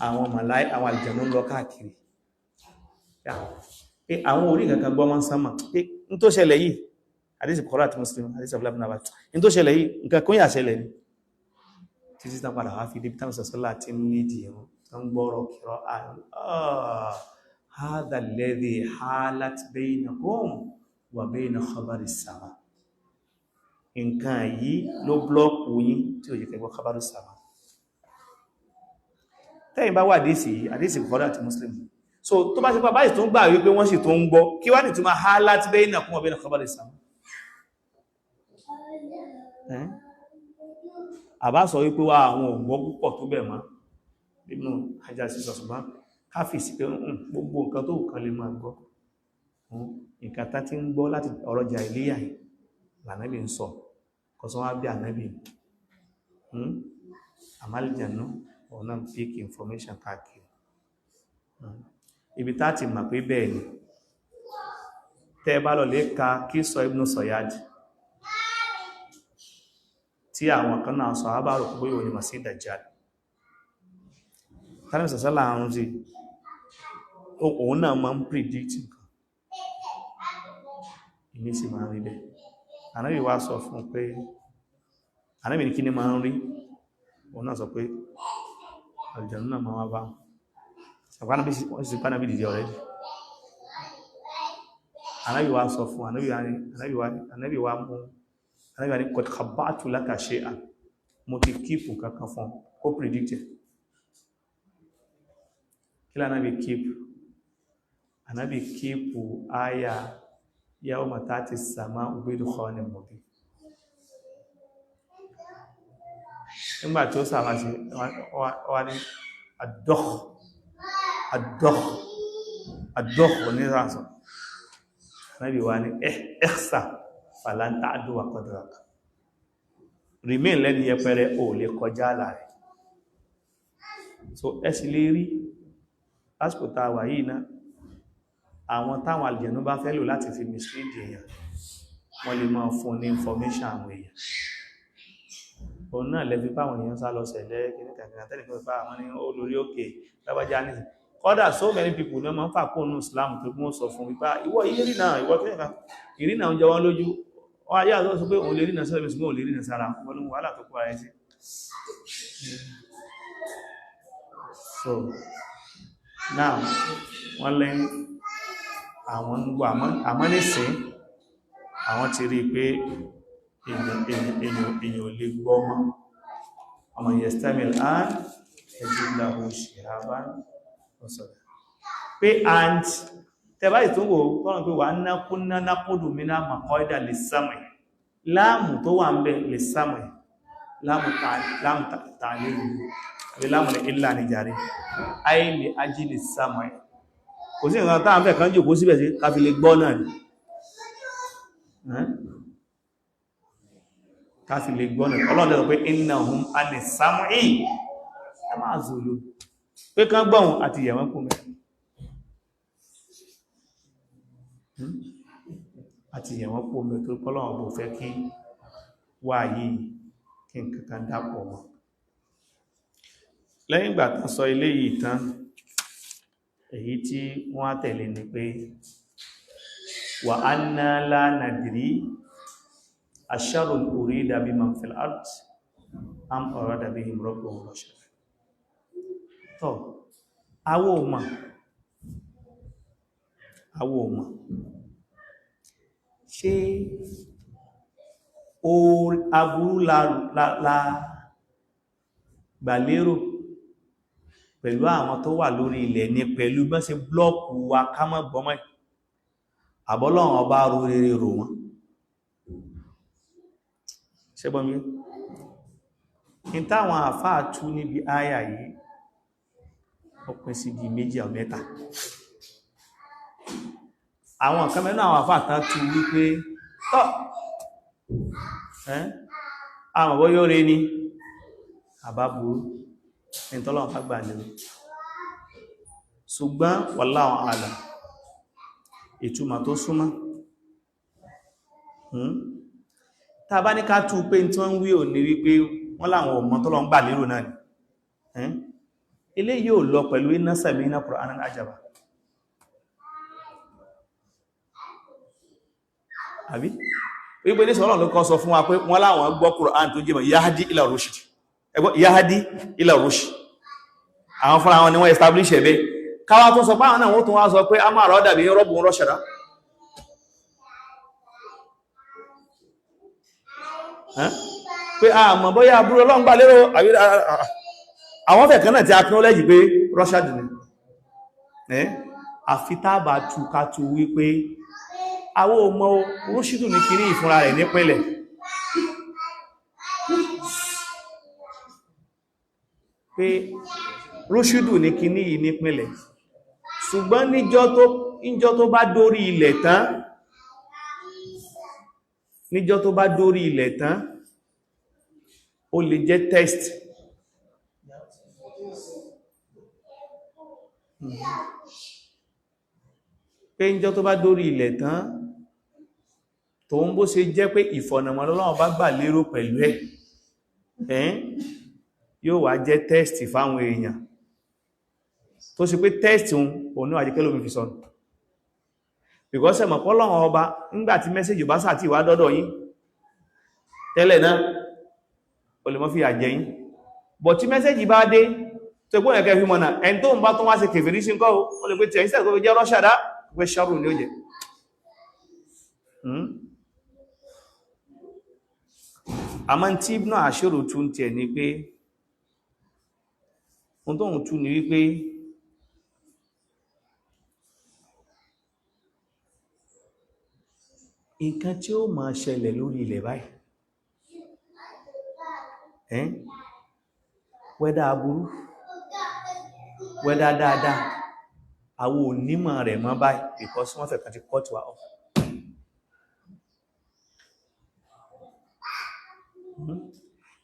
àwọn màláì, àwọn àlùjànnú ń lọ káàkiri pé àwọn orí kankan gbọ́ wọ́n sánmà pé n tó ṣẹlẹ̀ yìí, àdísì Bukhari àti Muslim, àdísì Abdullah ibn Abbas, n tó ṣẹlẹ̀ yìí nǹkan kún yà ṣẹlẹ̀ ni títí tán padà wá fi débi tánù sọ́sọ́ láti ń nídìí ẹ̀rùn tó ń gbọ́rọ̀ kìrọ̀. هذا الذي حالت بينكم وبين خبر السماء, nǹkan yìí ló blọ́ọ̀kù yín tí ó yẹ kẹgbọ́ khabar السماء. Tẹ́yìn bá wà àdísì, àdísì Bukhari àti Muslim. So tó bá ṣe pa báyìí tó ń gbà wípé wọ́n sì tó ń gbọ́, kí wá ní túnmọ̀ حالت بينكم وبين خبر السماء? Àbá sọ wípé wá àwọn ògbọ́ púpọ̀ tó bẹ̀ mọ́ nínú Hajar sí sọ, ṣùgbọ́n káfíìsì pé gbogbo nǹkan tó kàn lè máa gbọ́, nǹkan tá ti ń gbọ́ láti ọ̀rọ̀ jàhílíyà yìí lànàbì ń sọ kọsán wá bí ànábì àmàlìjànú ọ̀nà pick information káàkiri. Ibi tá ti mọ̀ pé bẹ́ẹ̀ ni, tẹ́ bá lọ lè ka kí sọ Ibn Sayyad tí àwọn kan náà sọ àbárò pé òní Masih Dajjal tánà sàsálà àrùn sí, òun náà máa ń predict nǹkan, ìmí sì máa ń rí bẹ́ẹ̀. Ànábì wá sọ fún pé Ànábì ní kí ní máa ń rí, òun náà sọ pé àlùjànnú náà máa wá bá wọn sì pànábì dìde already. Ànábì wá sọ fún Ànábì wá mú Ànábì wá ní qad khabba'tu laka shay'an, mo ti kíìpù kankan fún ó predict. Kí lànábì kíìpù? Ànábì kíìpù áyà yawma ta'ti as-sama'u bi-dukhanin mubin. Nígbà tí ó sàmà sí wá ní àdọ́kh àdọ́kh àdọ́kh onírànsọ̀, Ànábì wá ní ikhsa falan ta'duwa qadrak, remain lẹ́ni yẹpẹrẹ, ò lè kọjá àlà rẹ̀. So ẹ sì lè rí lásìkò tá a wà yìí náà, Àwọn táwọn àlùjànnú bá fẹ́ lò láti fi mislead èèyàn, wọ́n lè máa fún ní information àwọn èèyàn. Òun náà lẹ́fi báwọn èèyàn sá lọ sẹ̀lẹ̀ kìnnìkàkìnnà tẹ́lẹ̀ fún ìfà àwọn ní olórí òkè lábájá ní. Kọ́dà so many people ní ọmọ ń fà kóònù Islam tó kún sọ fún wípá ìwọ ìrìnà, ìwọ kìnnìkà ìrìnà ń jọ wọ́n lójú. Wọ́n ayé àtọ́ sọ pé òun lè rìnà sọ́lẹ̀, ṣùgbọ́n òun lè rìnà sára wọn ní wàhálà tó kó ara ẹ̀ sí. So now wọ́n lẹ́ àwọn ń gbọ́, àmọ́ nísìn àwọn ti rí pé èèyàn ò lè gbọ́ mọ́. Ọmọ yastamil an yajid lahu shihaban rasada pé and tẹbá ìtúnwò tọ́nà pé wà ná kúnná nákúdù mínà maqaida lis-sam'i, láàmù tó wà ń bẹ lis-sam'i, láàmù tààlérù àbí láàmù ìlà ní jàre ayé lè ají lis-sam'i. Kò sí nǹkan táà ń fẹ́ kan jòkó síbẹ̀ sí ká fi lè gbọ́ náà ni, ká fi lè gbọ́ náà. Ọlọ́run lẹ́sọ pé innahum ani sam'i lama'zulun, pé kán gbọ́hun àti ìyẹ̀wọ́n kú mẹ́ àti ìyẹ̀wọ́n kú mẹ́ tó kọ́lọ́wọ́n bò fẹ́ kí wà yìí kí n kankan dápọ̀ wọn. Lẹ́yìn ìgbà tán sọ ilé yìí tán, èyí tí wọ́n á tẹ̀lé ni pé wa anna la nadri asharrun urida biman fil ard am arada bihim rabbuhum rashada. Tọ́ awó mọ̀, awó mọ̀ ṣé aburú la gbàlérò pẹ̀lú àwọn tó wà lórí ilẹ̀ ní pẹ̀lú bọ́n ṣe blọ́ọ̀kù wa ká mọ́ gbọ́mọ́, àbọ́lọ́run ọba rú rere rò wọ́n. Ṣẹ́gbọ́n mi in táwọn àfáà tú níbi áyà yìí, ó pín sí di méjì ọ̀ mẹ́ta. Àwọn kan mẹ́nu àwọn àfáà tán tú wípé tọ́ àwọn bó yóò rí ní àbá burú ní tọ́lọ́wọ́n bá gbà lérò, ṣùgbọ́n wallahu a'lam, ìtumọ̀ tó súnmọ́, tá bá ní ká tú pé tí wọ́n ń wí ò ní wípé wọ́n láwọn ọmọ tọ́lọ́ ń gbà lérò náà ni, ilé yóò lọ pẹ̀lú inna sami'na Qur'anan ajaba. Àbí wípé ní sọ́lọ́ ló kọ́ sọ fún wa pé wọ́n láwọn gbọ́ Qur'an tó jẹ́ mọ̀ yahdi ila rushd, ẹgbọ́ yahdi ila rushd, àwọn fúnra wọn ni wọ́n establish ẹ̀bẹ́. Káwá tó sọ páwọn náà wọ́n tún wá sọ pé a máa rọ́ dàbí rọ́bùn rọ́ṣẹ̀dá. Pé a mọ̀ bóyá àbúrò Ọlọ́run gbà lérò àwọn fẹ̀ kan náà ti acknowledge pé rọ́ṣàdì ni. Àfi tábà tú ká tú wípé àwọn ọmọ rúṣìdù ní kiri ìfúnra rẹ̀ nípínlẹ̀. Pé rúṣìdù ní kiri yìí nípínlẹ̀, ṣùgbọ́n níjọ́ tó bá dórí ilẹ̀ tán, níjọ́ tó bá dórí ilẹ̀ tán, ó lè jẹ́ test. Pé níjọ́ tó bá dórí ilẹ̀ tán, tó ń bó ṣe jẹ́ pé ìfọ̀nàmọ́ Ọlọ́run bá gbà lérò pẹ̀lú ẹ̀, yóò wá jẹ́ test fáwọn èèyàn, tó ṣe pé test òun ní àjíkẹ́ lómi fi sọnù. Because ẹ̀mọ̀ pọ́lọ́run ọba nígbàtí mẹ́sẹ̀jì bá sàtì wá dọ́dọ̀ yín tẹ́lẹ̀ náà, o lè mọ́ fi àjẹ́ yín, but tí mẹ́sẹ̀jì bá dé tó gbọ́n ẹ̀kẹ́ fi mọ̀nà, ẹni tó ń bá tó wá ṣe kèfèrí sí ńkọ́, o lè pé tí ẹ̀yìn sẹ́ẹ̀ tó fi jẹ́ rọ́ṣàdá pé ṣọ́rù ní ó jẹ́. Àmọ́ tí Ibn Ashur tún tiẹ̀ ní pé ohun tó ń tún ní wípé nǹkan tí ó máa ṣẹlẹ̀ lórí ilẹ̀ báyìí, wẹ́dà aburú, wẹ́dà dáadáa, àwọn onímọ̀ rẹ̀ mọ́ báyìí, because wọ́n fẹ́ kan ti cut wa off.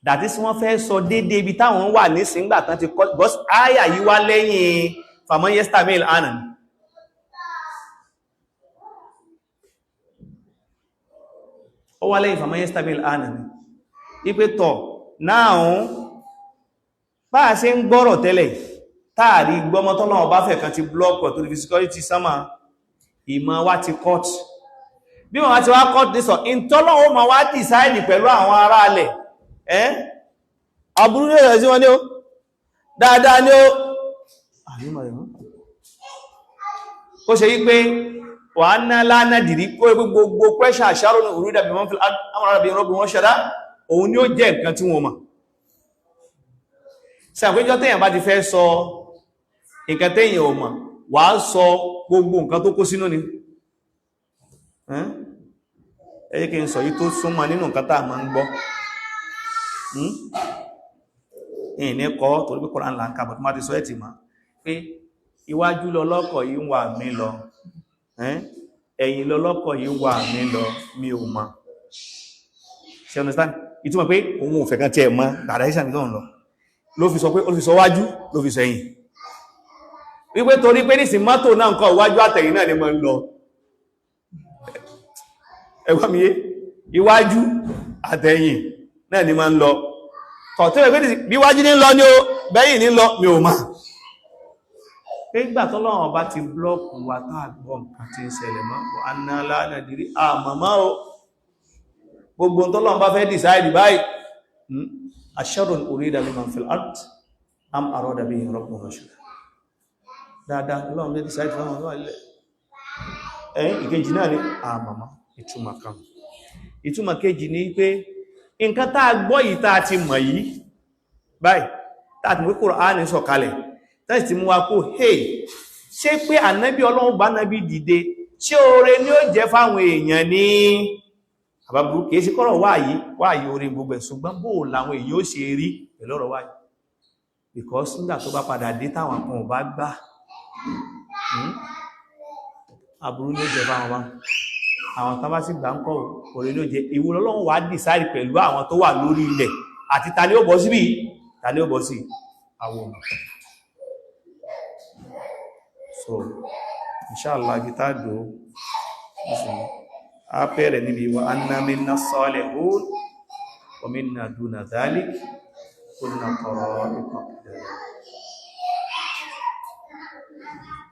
That is, wọ́n fẹ́ sọ dédé ibi táwọn wà nísìngbà tán ti cut, because áyà yìí wá lẹ́yìn faman yastamil ànà. Ó wá lẹ́yìn faman yastami' al-ana ni ipé tọ̀ náà bá a ṣe ń gbọ́rọ̀ tẹ́lẹ̀ táàrí gbọ́mọ́tọ́lọ́wọ́ bá fẹ̀ kan ti blọ́ọ̀kù tó fi security sámà, ìmọ̀ wá ti court. Bí wọ́n ti wá court ní sọ ìtọ́lọ́wọ́ ma wá decide pẹ̀lú àwọn ará alẹ̀ ẹ́ aburú ní ẹ̀rẹ̀ sí wọn ní ó dáadáa ní ó. Ó ṣe yí pé wà ná lánà dìrí kó gbogbo pressure àṣàrò ní orí dàbí wọ́n fi amọ̀rọ̀bí rọ́gbùn wọ́n ṣẹ́dá, òun ni ó jẹ́ nǹkan tí wọ́n mọ̀. Sí àpéjọ téèyàn bá ti fẹ́ sọ nǹkan téèyàn ò mọ̀, wà á sọ gbogbo nǹkan tó kó sínú ni. Ẹ jẹ́ kí n sọ yí tó súnmọ́ nínú nǹkan tá a máa ń gbọ́. Ìní kọ́ torí pé Kùránì là ń kà bọ̀ tó má ti sọ ẹ̀ tì mọ́ pé iwájú lọlọ́kọ̀ yìí ń wà mí lọ, ẹ̀yìn lọlọ́kọ̀ yìí ń wà mí lọ, mi ò mọ̀. Ṣe understand? Ìtumọ̀ pé òun ò fẹ́ kan tí ẹ̀ mọ́ direction mi tó ń lọ ló fi sọ pé ó fi sọ wájú, ló fi sọ ẹ̀yìn, wípé torí pé nísìn mọ́tò náà nǹkan iwájú àtẹ̀yìn náà ni mo ń lọ. Ẹgbọ́n mi yé? Iwájú àtẹ̀yìn náà ni mo ń lọ. Tọ̀ tí ó pé bí wájú ní lọ ní o, bẹ́yìn ní lọ, mi ò mọ̀. Nígbà tọ́lọ́run bá ti block wa tá gbọ́ nǹkan tí ń ṣẹlẹ̀ mọ́, aná lánàá dirí àmàmá o, gbogbo tọ́lọ́run bá fẹ́ decide báyìí, asharrun urida biman fil ard am arada bihim rabbuhum rashada, dáadáa lọ́run lè decide fún àwọn ilẹ̀. Ẹ̀yìn ìkejì náà ni àmàmá. Ìtumọ̀ kan, ìtumọ̀ kejì ni pé nǹkan tá a gbọ́ yìí, tá a ti mọ̀ yìí báyìí, tá a ti mọ̀ pé Kùránì sọ̀kalẹ̀, tẹ́sì ti mú wa kó hey, ṣé pé ànábì Ọlọ́run bá nábì dìde, ṣé oore ni ó jẹ́ fáwọn èèyàn ní àbábúrú? Kìí ṣe kọ́rọ̀ wáyí wáyí oore gbogbo ẹ̀, ṣùgbọ́n bó làwọn èèyàn ó ṣe rí pẹ̀lú ọ̀rọ̀ wáyí, because nígbà tó bá padà dé táwọn kan ò bá gbà, aburú ní ó jẹ́ fáwọn bá àwọn tán bá sì gbà ń kọ́, oore ní ó jẹ́. Ìwò Ọlọ́run wà decide pẹ̀lú àwọn tó wà lórí ilẹ̀ àti ta ni ó bọ́ síbí, ta ni ó bọ́ sí àwọn ọmọ. So inshallah ibi tá dò á bẹ̀rẹ̀ níbi wa anna minna salihun wa minna duna dhalik kunna tara'iqa qidada.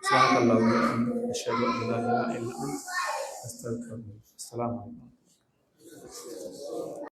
Subhanakallahumma wa bihamdika, ashhadu an la ilaha illa anta, astaghfiruka wa atubu ilayk. Assalamu alaikum.